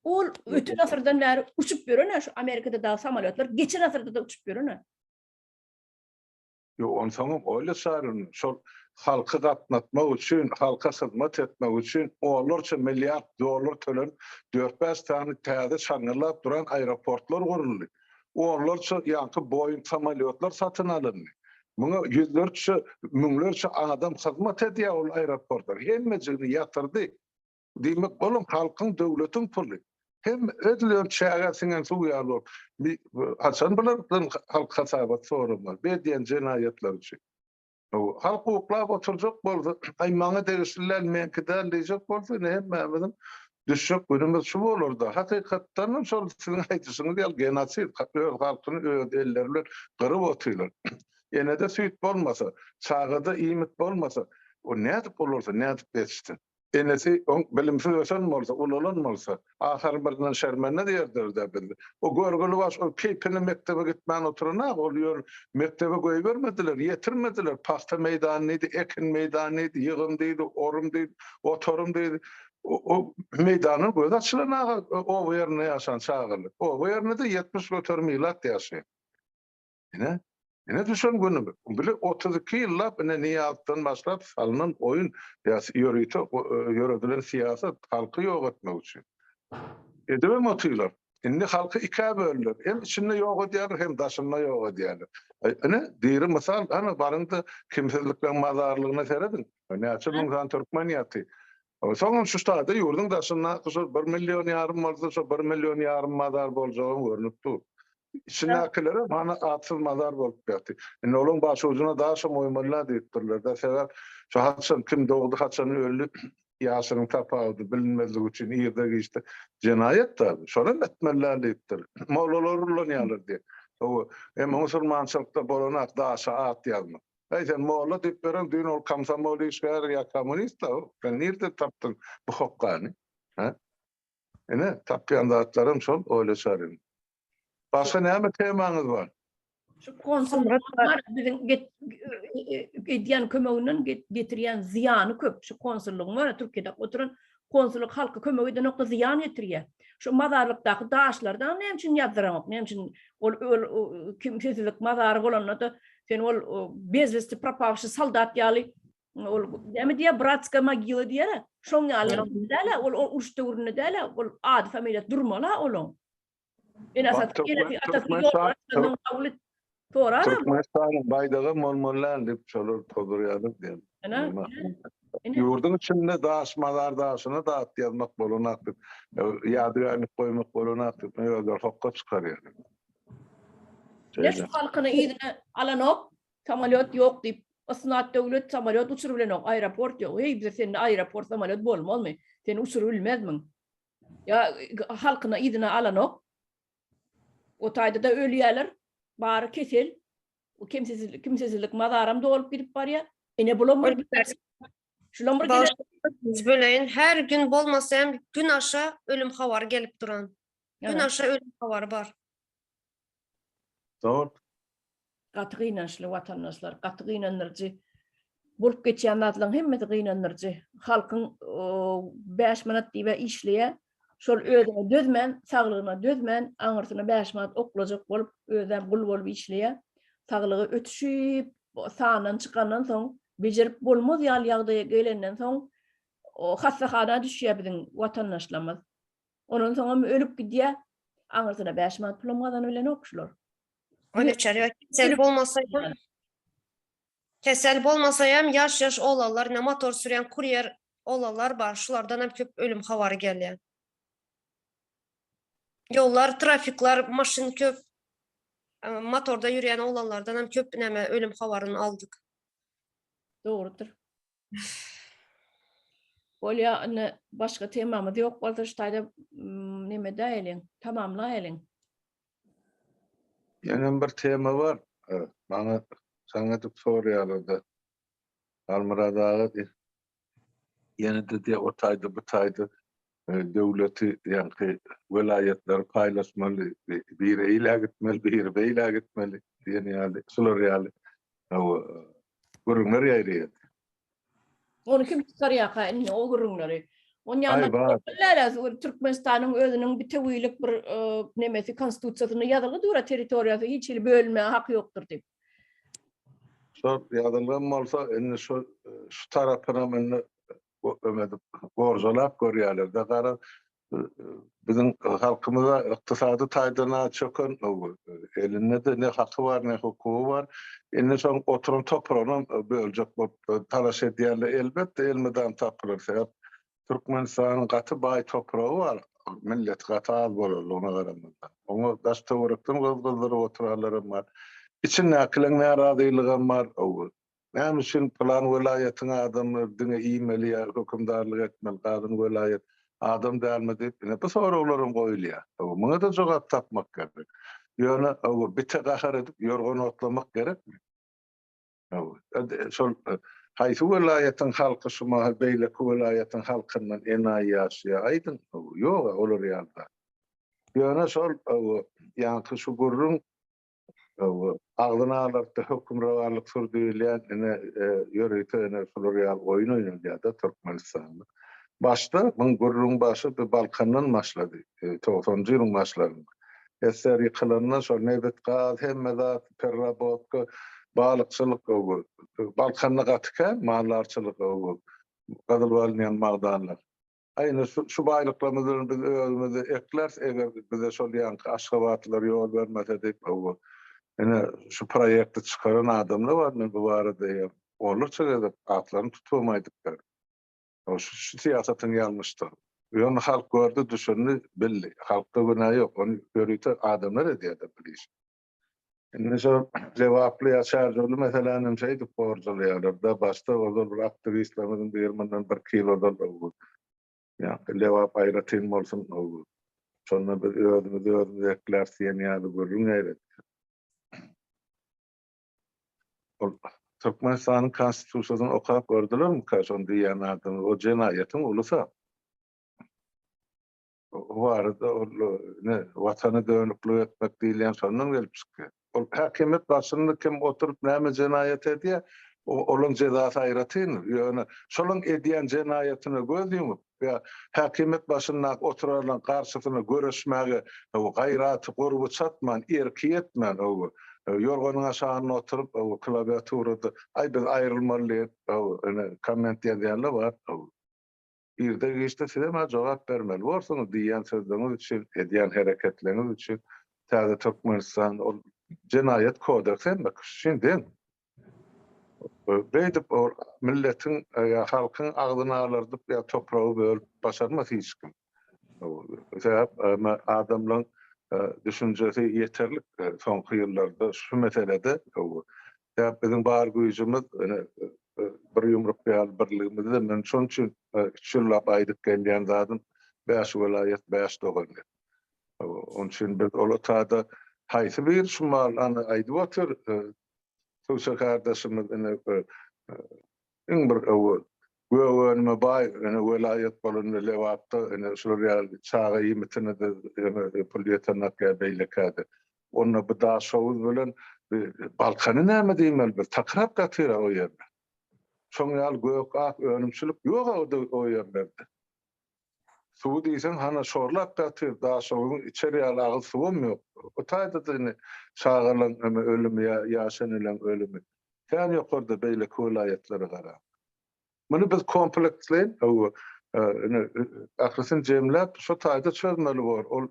Ol öten asyrdan bäri uçup ýören-ä şu Amerikada dagy samolýotlar geçen asyrda-da uçup ýören-ä. Ýok, onsoňam oýla çaryny, şol halky gatnatmak üçin, halka hyzmat etmek üçin onlarça milliard dollar tölenip, dört-bäş sany täze çaňňyrlap duran aeroportlar guruldy. Onlarça ýaňky Boeing samolýotlar satyn alyndy. Muňa ýüzlerçe, müňlerçe adam hyzmat edýär ol aeroportlar. Hemmejigini ýatyrdy. Diýmek, olam halkyň, döwletiň puly. Hem edil ýöne çägä siňen suw ýaly bolup, haçan bulardan halk hasabat soramaz, bu edýän jenaýatlary üçin. Halk uklap oturjak bolsa, aý maňa degişli däl, meňki däl diýjek bolsa, ine hemmämiziň düşjek günümiz şu bolar-da. Hakykatdanam şol siziň aýdyşyňyz ýaly genosid, öz halkyny öz elleri bilen gyryp otyrlar. Enede süýt bolmasa, çagada iýmit bolmasa, o nädip ulalsyn, nädip ýetişsin? Enesi oň bilimsiz ösen bolsa, ulalan bolsa, ahyry birinden şermende diýerdiler-dä bizde. O görgüli baş ol keýpine mekdebe gitmän oturan-a, ol ýör mekdebe goýbermediler, ýetirmediler. Pagta meýdany diýdi, ekin meýdany diýdi, ýygym diýdi, orum diýdi, otarym diýdi. O meýdandan gözi açylan aga oba ýerinde ýaşan çagalar. Oba ýerinde-de 70% ilat ýaşaýar. Ine, ine düşen günümiz. Bile 32 ýyllap ine Nyýazowdan başlap salnan oýun, ýa ýörite ýöredilen syýasat halky ýok etmek üçin. Edibem otyrlar. Indi halky ikä böldüler. Hem içinde ýok edýärler, hem daşynda ýok edýärler. Ine, diri mysal, hany baryň-da kimsizlikleň mazarlygyna serediň. Näçe müň sany türkmen ýaty. Soňam şu ştada ýurduň daşyndaky şol bir million ýarym bolsa, şo bir million ýarym mazar boljagam görnüp dur. Içindäkilerem hany atsyz mazar bolup ýaty. Indi olaň başujuna daşam goýmaly-la diýipdirler-de. Sebäp şu haçan kim dogdy, haçan öldi ýaşynyň tapawudy bilinmezligi üçin irde-giçde jenaýat-da bu. Şonam etmeli-däl diýipdir. Mollalar ullanýarlar diýip. Hawa, emma musulmançylykda bolanok daşa at ýazmak. Äý sen molla diýip beren düýn ol komsomol işgäri ýa kommunist-da sen nirden tapdyň bu hokgany? Hä? Ine, tapýan zatlarym şol oýlaşalyň. Başga näme temaňyz bar? Şu konsullyk bar, biziň edýän kömeginden getirýän zyýany köp. Şu konsullygyň bar, Türkiýede oturan konsullyk halka kömek edenok, zyýan getirýär. Şu mazarlykdaky daşlardan näme üçin ýazdyraňok? Näme üçin ol kimsesizlik mazary bolanda-da sen ol bezwesti propawşy soldat ýaly Ol näme diýýär, bratska mogila diýýär. Şoň ýaly däl-ä, ol uruş döwründe däl-ä, ol ady familiýasy durmaly-a olaň. Ene atasy, enesi, atasy ýok, kabul et. Sorar. Türkmenistanyň baýdagam bolmaly däl diýip şolar pozdurýarlar diýen. Ýurduň içinde daş mazar daşyna da at ýazmak bolanok diýip, ýadygärlik goýmak bolanok diýip, özleri hokga çykarýarlar. Ne şu halkyny yzyna alanok, Samolýot ýok diýip, ysnat döwlet samolýot uçurybilenok, aeroport ýok. Heý, bize sende aeroport, samolýot bolmazmy? Sen uçurybilmezmiň? Ýa halkyny yzyna alanok. O taýda-da ölýärler. Bary kesel. Kimsesizlik, kimsesizlik mazaram dolup gidip barýar. Ine bulam bir Şulam bir Böleýin, her gün bolmasa hem gün aşa ölüm habary gelip duran. Gün aşa ölüm habary bar. Dogry. Gaty gynançly watandaşlar, gaty gynandyryjy. Bolup geçýän zatlaryň hemmesi gynandyryjy. Halkyň 5 manat diýip işleýär. Şol özüne dözmän, saglygyna dözmän, aňyrsyna 5 manat oklajak bolup, özem gul bolup işleýär. Saglygy ötüşip, sandan çykandan soň, bejerip bolmaz ýaly ýagdaýa gelenden soň, hassahana düşýär biziň watandaşlarymyz. Ondan soňam ölüp gidýär. Aňyrsyna 5 manat pulam gazanyp bilenok şular. Öleçer ýok. Kesel bolmasa Kesel bolmasa hem ýaş-ýaş oglanlar ine motor sürýän kurýer oglanlar bar. Şulardan hem köp ölüm habary gelýär. Ýollar, trafikler, maşyn köp. Motorda ýürýän oglanlardan hem köp näme ölüm habaryny aldyk. Dogrudyr. Bolýa indi başga temamyz ýok bolsa şu taýda neme edäýeliň, tamamlaýalyň. Ýenem bir tema bar. Maňa jaň edip soraýarlar-da. Halmyrat aga diýip. Ýene-de diýýär, o taýda, bu taýda döwleti, ýaňky welaýatlary paýlaşmaly, biri eýlä gitmeli, biri beýlä gitmeli diýen ýaly, şular ýaly gürrüňler ýaýraýar. Ony kim çykarýarka indi o gürrüňleri? Onun ýanynda Türkmenistanyň özüniň bitewilik bir e, nemesi konstitusiýasynda ýazylgy dur territoriýasy hiç hili bölünmäge haky ýokdur diýip. Şol ýazylgan bolsa indi şu şu tarapynam indi ömedip gorjalap görýärler-de gara Biziň halkymyza ykdysady taýdan çöken elinde-de ne haky bar, ne hukugy bar. Indi şoň oturan topragynam böljek bolup talaş edýärler. Elbetde elmydam tapylar. Sebäp Türkmenistanyň gaty baý topragy bar, milleti gaty az bolanlygyna garamazdan. Oňa daş-töwerekden gyz gyzdyryp oturanlaram bar. Içindäkileň närazylygam bar. Näme üçin pylan welaýatyň adamlary diňe iýmeli ýa hökümdarlyk etmeli, galan welaýat adam dälmi diýip, ine bu soraglaram goýulýar. Hawa, muňa-da jogap tapmak gerek. Ýöne, hawa, bite gahar edip ýorgan otlamak gerekmi? Hawa, şol haýsy welaýatyň halky şu mahal beýleki welaýatyň halkyndan enaýy ýaşaýar, aýdyň? Hawa, ýog-a olar ýaly zat. Ýöne şol, hawa, ýaňky şu gürrüň Agzyny alartdy hökümrowanlyk sür diýilýän ine ýörite ine şular ýaly oýun oýnalýar-da Türkmenistanda. Başda muň gürrüň başy bir Balkandan başlady, togsanynjy ýylyň başlarynda. SSR ýykylanda şol nebit, gaz, hemme zat, perrabotka, balykçylyk, Balkanda gaty kän maldarçylyk, gazylyp alynýan magdanlar. Aý indi şu şu baýlyklarymyz bilen biz özümizi ekläris, eger bize şol ýaňky aşgabatlylar ýol bermese diýip, hawa, ine, şu proýekti çykaran adamlar bar, men bu barada eýýäm onlarça gezek atlaryny tutubam aýdyp berdim. Hawa, şu şu syýasatyň ýalňyşdygyny. Ýöne halk gördi, düşündi, bildi. Halkda günä ýok, ony ýörite adamlar edýär-de bu işi. Indi şo Lebaply ýa Çärjewli meseläni hem şeýdip gorjalaýarlar-da, başda ozal bir aktiwistlerimiziň biri mundan birki ýyl ozal ýa Lebap aýratyn bolsun, şonda biz özümizi özümiz ekläris diýen ýaly gürrüň ýaýratýar. Ol Türkmenistanyň Konstitusiýasyny okap gördülermikä şony diýýän adamlar? O jenaýatyň ulusy. O barada ol ne watana dönüklik etmek diýilýän şondan gelip çykýar. Ol häkimiýet başynda kim oturyp näme jenaýat edýär, olaň jezasy aýratyndyr. Ýöne şolaň edýän jenaýatyna göz ýumup, ýa häkimiýet başyndaky oturanlaryň garşysyna göreşmäge gaýraty, gurby çatman, erki ýetmän, ýorganyň aşagynda oturyp, klawiaturada aý biz aýrylmaly diýip, ine komment ýazýanlar bar. Irde-giçde sizem-ä jogap bermeli borsuňyz diýýän sözleriňiz üçin, edýän hereketleriňiz üçin täze Türkmenistan ol jenaýat kodeksi hemme kişi üçin deň. Beýdip ol milletiň ýa halkyň agzyny alardyp ýa topragy bölüp başarmaz hiç kim. Sebäp adamlaryň düşünjesi ýeterlik soňky ýyllarda şu meselede. Sebäp biziň bar güýjümiz bir ýumruk ýaly birligimizde men şonuň üçin üç ýyllap aýdyp gelýän zadym bäş welaýat bäş dogan diýip. Onuň üçin biz ol otada haýsy bir şu mal ana aýdyp otyr Tugça kardaşymyz ine iň bir gök önüme baý ine welaýat bolan Lebapda ine şular ýaly çaga iýmitine-de pul ýetenak ýa beýlekä-de. Onda bu Daşoguz bilen Balkany näme diýmeli biz? Takyrap ýatyr-a o ýerde. Şoň ýaly gök-ak önümçilik ýok o ýerlerde. Suwy diýseň hana şorlap ýatyr, Daşoguzyň içer ýaly agyz suwam ýok. O taýda-da indi çagalaň eme ölümi ýa ýaş eneleň ölümi kän ýokarda beýleki welaýatlara garaňda. Muny biz kompleksleýin hawa ine ählisini jemläp şo taýda çözmeli bor. Ol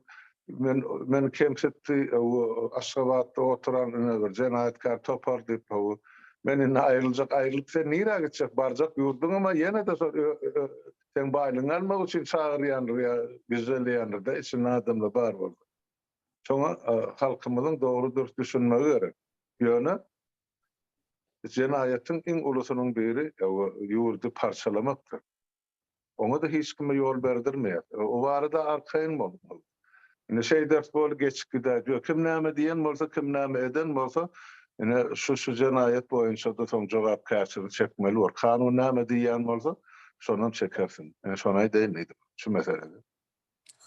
men meni kemsitdi hawa Aşgabatda oturan ine bir jenaýatkär topar diýip hawa men indi aýryljak aýrylyp sen nirä gitjek barjak ýurduňam-a ýene-de şol Seň baýlygyňy almak üçin çagyrýandyr ýa gizleleýändir-de içinde adamlar bar bolsa. Şoňa halkymyzyň dogry dürs düşünmegi gerek. Ýöne jenaýatyň iň ulusynyň biri ýurdy parçalamakdyr. Oňa-da hiç kime ýol berdirmeýär. O barada arkaýyn boluň. Indi şeýderis bol geçip gidäýip ýör. Kim näme diýen bolsa, kim näme eden bolsa, ine şu şu jenaýat boýunça-da soň jogapkärçiligi çekmeli bor. Kanun näme diýýän bolsa, şonam çekersiň. Ine şony aýdaýyn diýdim şu meselede.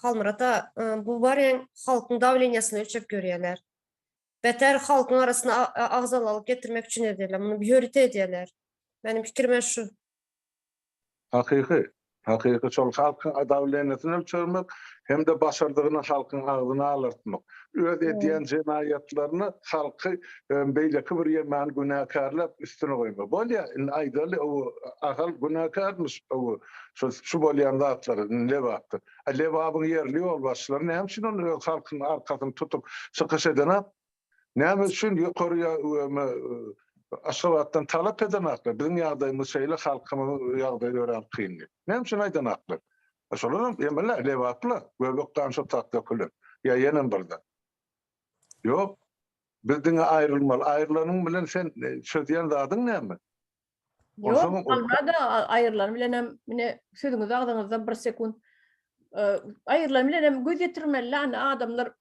Halmyrat aga, bu barýan halkyň dawleniýasyny ölçep görýärler. Beter halkyň arasyna agzalalyk getirmek üçin edýärler. Muny ýörite edýärler. Meniň pikirim şu. Hakyky, hakyky şol halkyň dawleniýasyny ölçermek hem-de başardygyny halkyň agzyna alartmak. Öz edýän jenaýatlaryny halky beýleki bir ýemany günäkärläp üstüne goýmak. Bolýa, indi aýdaly o Ahal günäkärmiş o şu şu bolýan zatlara indi Lebapda. A Lebabyň ýerli ýolbaşçylary näme üçin ony öz halkynyň arkasyny tutup çykyş edenok? Näme üçin ýokary Aşgabatdan talap edenaklar, biziň ýagdaýymyz şeýle, halkymyzyň ýagdaýy örän kyn diýip. Näme üçin aýdanaklar? Şolaram emele lebaply, göbek gan şo tak dökülen. Ýa ýenem bir zat. Ýok. Biz diňe aýrylmaly. Aýrylanyň bilen sen çözýän zadyň näme? Ýok, alma-da aýrylan bilenem, mine sözüňiz agzyňyzda bir sekunt. Aýrylan bilenem göz ýetirmeli, indi adamlar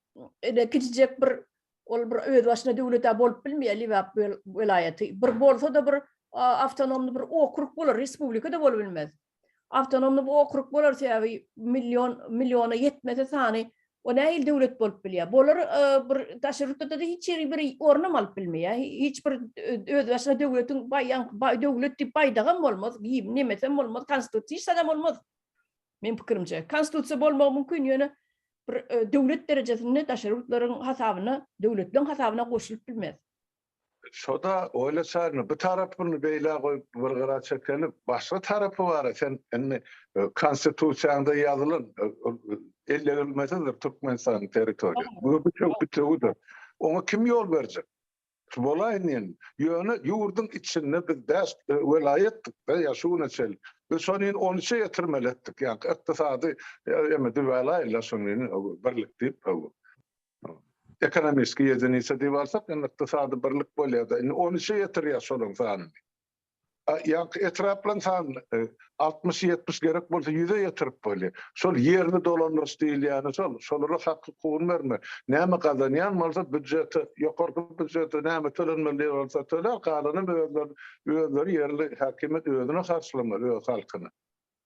ine kiçijek bir ol bir öz başyna döwlet-ä bolup bilmeýär Lebap welaýaty. Bir bolsa-da bir awtonomny bir okrug bolar, respublika-da bolup bilmez. Awtonomny bir okrug bolar sebäbi million milliona ýetmese sany o nähili döwlet bolup bilýär? Bolar bir daşary ýurtda-da hiç ýeri bir ornam alyp bilmeýär. Hiç bir özbaşyna döwletiň baý döwlet diýip baýdagam bolmaz, gimn nemesem bolmaz, konstitusiýa hiç zadam bolmaz. Meň pikirimçe, konstitusiýa bolmagy mümkin, ýöne bir döwlet derejesinde daşary ýurtlaryň hasabyna, döwletleriň hasabyna goşulyp bilmez. Şoda oýlaçaýyn, bu tarapyny beýlä goýup bir gyra çekeli, başga tarapy bar sen indi konstitusiýaňda ýazylan ellegilmesizdir Türkmenistanyň territoriýasy. Bu bütewi bütewidir. Oňa kim ýol berjek? Şu bolaýyn indi. Ýöne ýurduň içinde biz bäş welaýatdyk-da ýa şu güne çenli. Biz şony indi on üçe ýetirmeli etdik. Ýa ykdysady eme düwälaýynlar şony indi birlik diýip. Ekonomiski ýedinisa diýip alsak, indi ykdysady birlik bolýar-da. Indi on üçe ýetirýär şolaryň sanyny. Ýaňky etraplaryň sanyny 60-70 gerek bolsa ýüze ýetirip bolýar. Şol ýerli dolandyryş diýilýäni şol. Şolara hak-hukugyny bermek. Näme gazanýan bolsa býujete, ýokarky býujete näme tölenmeli bolsa tölär, galanam özleri, özleri ýerli häkimiýet özüne harçlamaly, öz halkyna.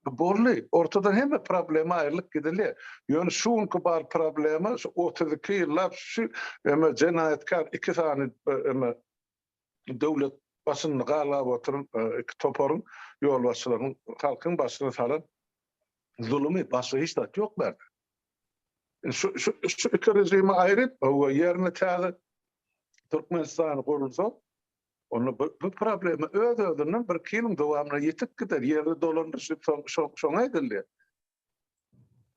Boldy. Ortadan hemme problema aýrylyp gidilýär. Ýöne şu günki bar problema şu 32 ýyllap şu eme jenaýatkar iki sany eme döwlet başynda galgap oturan iki toparyň ýolbaşçylarynyň halkyň başyna salan zulumy başga hiç zat ýok bärde. Şu şu şu iki režimi aýryp, ýerine täze Türkmenistan gurulsa, Onda bu, bu problema öz-özünden birki ýylyň dowamynda ýitip gider. Ýerli dolandyryş şoňa edildi.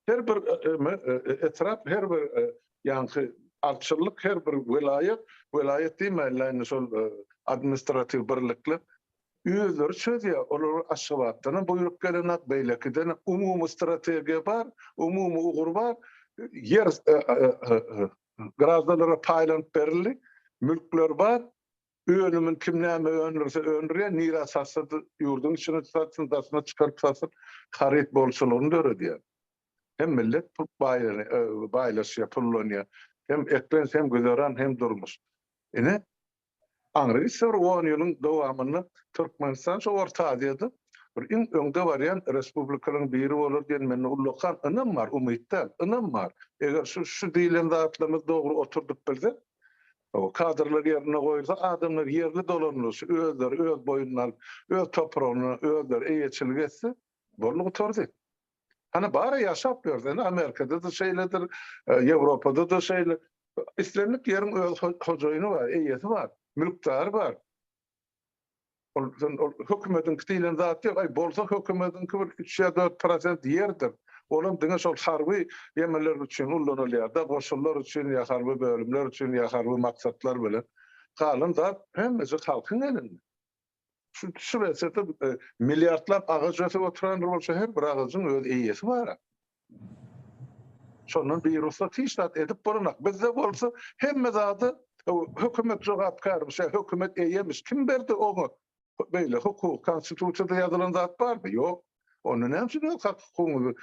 Her bir e, e, e, etrap, her bir ýaňky arçynlyk, her bir welaýat, welaýat diýmäýin, indi şol administratiw birlikler özleri çözýär. Olar Aşgabatdan hem buýruk gelenok, beýlekiden umumy strategiýa bar, umumy ugur bar. Ýer Graždanlara paýlanyp berildi. Mülkler bar. Önümini kim näme öndürse öndürýär, nirä satsa-da ýurduň içine satsyn, daşyna çykaryp satsyn, haryt bolçulygyny döredýär. Hem millet pul baýlaşýar, pullanýar. Hem eklenç, hem güzeran, hem durmuş. Ine, Aňry gitse bir on ýylyň dowamynda Türkmenistan şu Orta Aziýada bir iň öňde barýan respublikalaryň biri bolar diýen mende ullakan ynam bar, umyt däl, ynam bar. Eger şu şu diýlen zatlarymyzy dogry oturdyp bilsek. Kadrlar ýerine goýulsa, adamlar ýerli dolandyryşy özleri öz boýnuna alyp, öz topragyna özleri eýeçilik etse, boldy gutardy. Hany bary ýaşap ýörse, indi Amerikada-da şeýledir, Ýewropada-da şeýle. Islendik ýeriň öz hojaýyny bar, eýesi bar, mülkdary bar. Ol sen ol hökümetiňki diýlen zat ýok. Aý bolsa hökümetiňki bir üç ýa 4% ýerdir. Olam diňe şol harby ýemeler üçin ullanylýar-da, goşunlar üçin ýa harby bölümler üçin ýa harby maksatlar bilen. Galan zat hemmesi halkyň elinde. Şu Şwesiýada milliardlap agaç ösüp oturandyr bolsa her bir agajyň öz eýesi bar. Şondan birugsat hiç zat edip bolanok. Bizde bolsa hemme zada hökümet jogapkärmiş, ýa hökümet eýemiş. Kim berdi oňa beýle hukuk? Konstitusiýada ýazylan zat barmy? Ýok. Onda näme üçin öz hak hukugyňyzy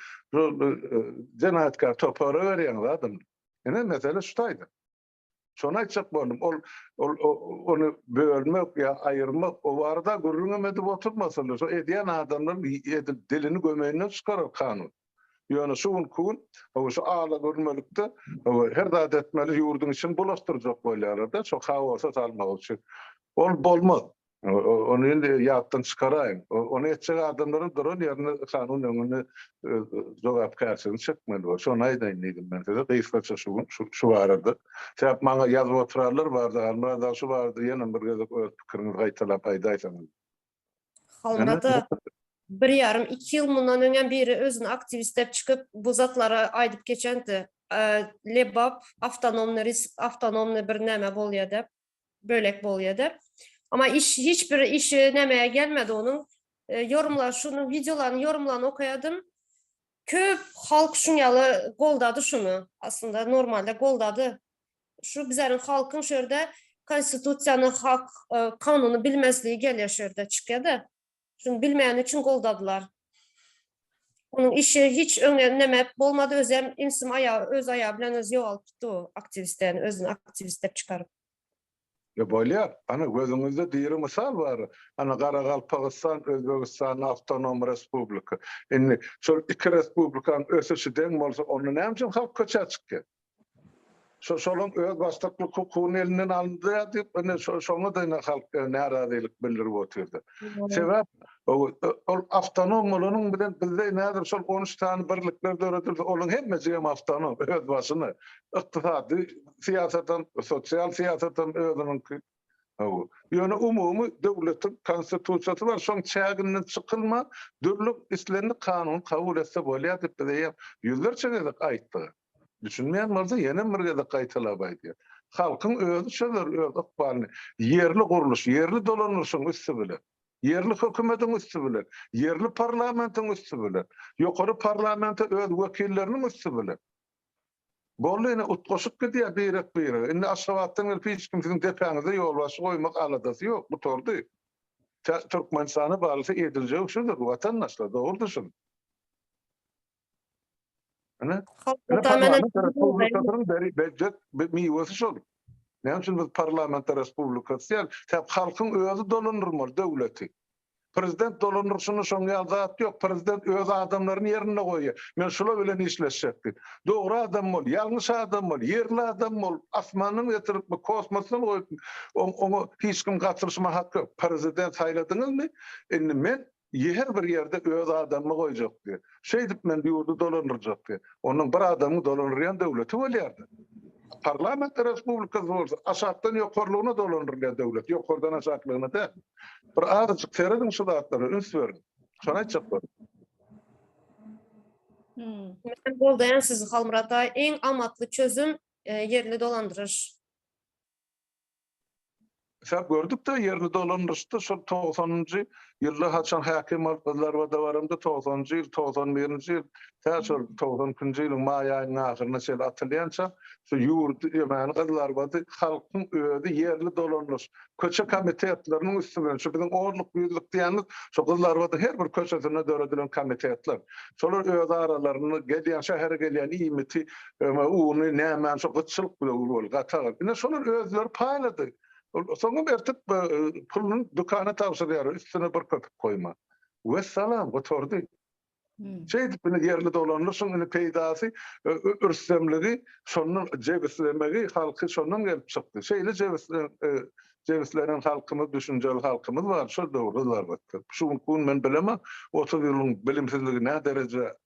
jenaýatkär topara berýäňiz adam? Ine mesele şu taýda. Şony aýtjak boldum. Ol ol ony bölmek ýa aýyrmak o barada gürrüňem edip oturmasynlar. Şo edýän adamlaryň edil dilini gömeýinden çykarar kanun. Ýöne şu günki gün hawa şu ala görmelikde hawa her zat etmeli ýurduň içini bulaşdyrjak bolýarlar-da şo haosa salmak üçin. Ol bolmaz. Ony indi ýatdan çykaraýyň. Ony etjek adamlaryň duran ýerinde kanun öňünde jogapkärçiligini çekmeli bolar. Şony aýdaýyn diýdim men size gysgaça şu gün şu barada. Sebäp maňa ýazyp oturanlar bardy, Halmyrat aga şu barada ýene bir gezek öz pikiriňizi gaýtalap aýdaýsaňyz. Halmyrat aga, bir ýarym, iki ýyl mundan öňem biri özüni aktiwist dep çykyp bu zatlary aýdyp geçendi. Lebap awtonomny awtonomny bir näme bolýa dep. bölek bolýady. Ama iş hiç bir işi nämeye gelmedi onuň. E, yorumlar şunuň wideolaryny yorumlaryny okaýadym. Köp halk şuň ýaly goldady şuny. Aslynda normalde goldady. Şu bizleriň halkyň şu ýerde konstitusiýany hak e, kanuny bilmezligi gelýär şu ýerde çykýada. Şuny bilmeýän üçin goldadylar. Onuň işi hiç öňe neme bolmady, özem imsim aýagy, öz aýagy bilen özi ýogalyp gitdi o aktiwist, ýani özüni aktiwist dep çykaryp. E bolýar. Ana gözüňizde diri mysal bar. Ana Garagalpagystan Özbegistanda awtonom respublika. Indi şol iki respublikanyň ösüşi deň bolsa onda näme üçin halk köçä çykýar? Şo şolaň özbaşdaklyk hukugyny elinden alyndy diýip, ine şoňa-da ine halk närazylyk bildirip otyrdy. Sebäp ol awtonom bolanyň bilen bizde ine häzir şol 13 sany birlikler döredildi, olaň hemmejigem awtonom, özbaşyna. Ykdysady syýasatam, sosial syýasatam özüniňki. Hawa. Ýöne umumy döwletiň konstitusiýasy bar, şoň çäginden çykylman, dürli islendik kanuny kabul etse bolýar diýip biz eýýäm ýüzlerçe gezek aýtdyk. Düşünmeýän bolsa ýenem bir gezek gaýtalap aýdýan. Halkyň özi çözer öz ykbalyny ýerli gurluş, ýerli dolandyryşyň üsti bilen, ýerli hökümediň üsti bilen, ýerli parlamentiň üsti bilen, ýokary parlamente öz wekilleriniň üsti bilen. Boldy ine utgaşyp gidýär birek birege. Indi Aşgabatdan gelip hiç kim siziň depäňizde ýolbaşçy goýmak aladasy ýok, gutardy. Türkmenistana barylsa ediljegi şudur watandaşlar dogry düşüniň. Ine, ine parlament respublikasynyň beri berjek miwesi şol. Näme üçin biz parlament respublikasy diýýäris? Sebäp halkyň özi dolandyrmaly döwleti. Prezident dolandyryşynda şoň ýaly zat ýok. Prezident öz adamlaryny ýerinde goýýar. Men şular bilen işleşjek diýip. Dogry adam bol, ýalňyş adam bol, ýerli adam bol, asmandan getiripmi, kosmosdan goýupmy, oňa hiç kim gatylyşma haky ýok. Prezident saýladyňyzmy? Indi men Her bir ýerde öz adamymy goýjak diýýär. Şeýdip men ýurdy dolandyrjak diýýär. Onuň bir adamyň dolandyrýan döwleti bolýar-da. Parlament respublikasy bolsa aşakdan ýokarlygyna dolandyrylýan döwlet, ýokardan aşaklygyna däl. Bir azajyk serediň şu zatlara, üns beriň. Şony aýtjak boldum. Men goldaýan sizi Halmyrat aga. Iň amatly çözüm ýerli dolandyryş. Sebäp gördük-de ýerli dolandyryşda şol togsanynjy ýylda haçan häkim bolup Gyzlarbada baramda togsanynjy ýyl, 91-nji ýyl, tä şol 92-nji ýylyň maý aýynyň ahyryna çenli atylýança şu ýurdy, ýagny Gyzlarbady halkyň özi ýerli dolandyryş, köçe komitetleriniň üsti bilen, şu biziň onluk, ýüzlük diýýänimiz şo Gyzlarbadyň her bir köçesinde döredilen komitetler. Şolar öz aralarynda gelýän, şähere gelýän iýmiti, uny, nämäni şo gytçylyk bilen boldy, gaty agyr. Ine şolar özleri paýlady. Soňam ertip puluny dükana tabşyrýarlar, üstüne bir köpük goýman. Wessalam, gutardy. Şeýdip indi ýerli dolandyryşyň indi peýdasy rüstemligi şondan jebislemegi halky şondan gelip çykdy. Şeýle jebislenen halkymyz, düşünjeli halkymyz bar, şol döwürde zarb etdi. Şu günki gün men bilemok, 30 ýylyň bilimsizligi nä dereje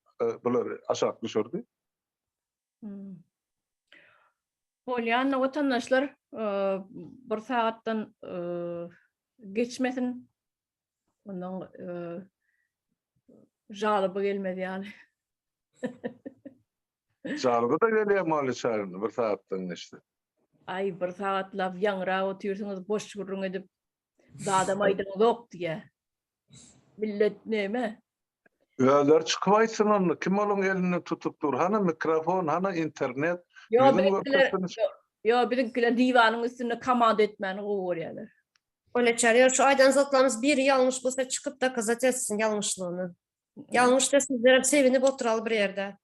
bulary aşak düşürdi. Bolýan watandaşlar bir sagatdan geçmesin. Ondan žaloba gelmez ýaly. Žaloba da gelýär Mali çaýynda bir sagatdan geçdi. Aý bir sagatlap ýaňrap otyrsyňyz boş gürrüň edip zadam aýdyňyzok diýä. Millet neme? Özleri çykyp aýtsyn onda kim olaň elinden tutup dur hana mikrofon hana internet Ýo biziňkiler ýo biziňkiler diwanyň üstünde komanda etmäni gowy görýärler. Öyle çağırıyor. Şu aydan zatlarımız biri yanlış bolsa çıkıp da kazat etsin yanlışlığını. Yanlış da sizlere sevinip oturaly bir yerde.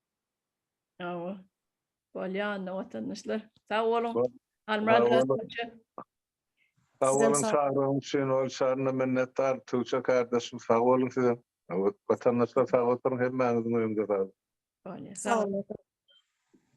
Hawa. Bolýa onda watandaşlar. Sag boluň. Halmyrat Rasulowça. Sag boluň çagyrygyň üçin ol çaryna minnetdar Tugça kardeşim sag boluň sizem. Watandaşlar sag oturyň hemmäňiziň öňünde sag. Bolýa. Sag boluň.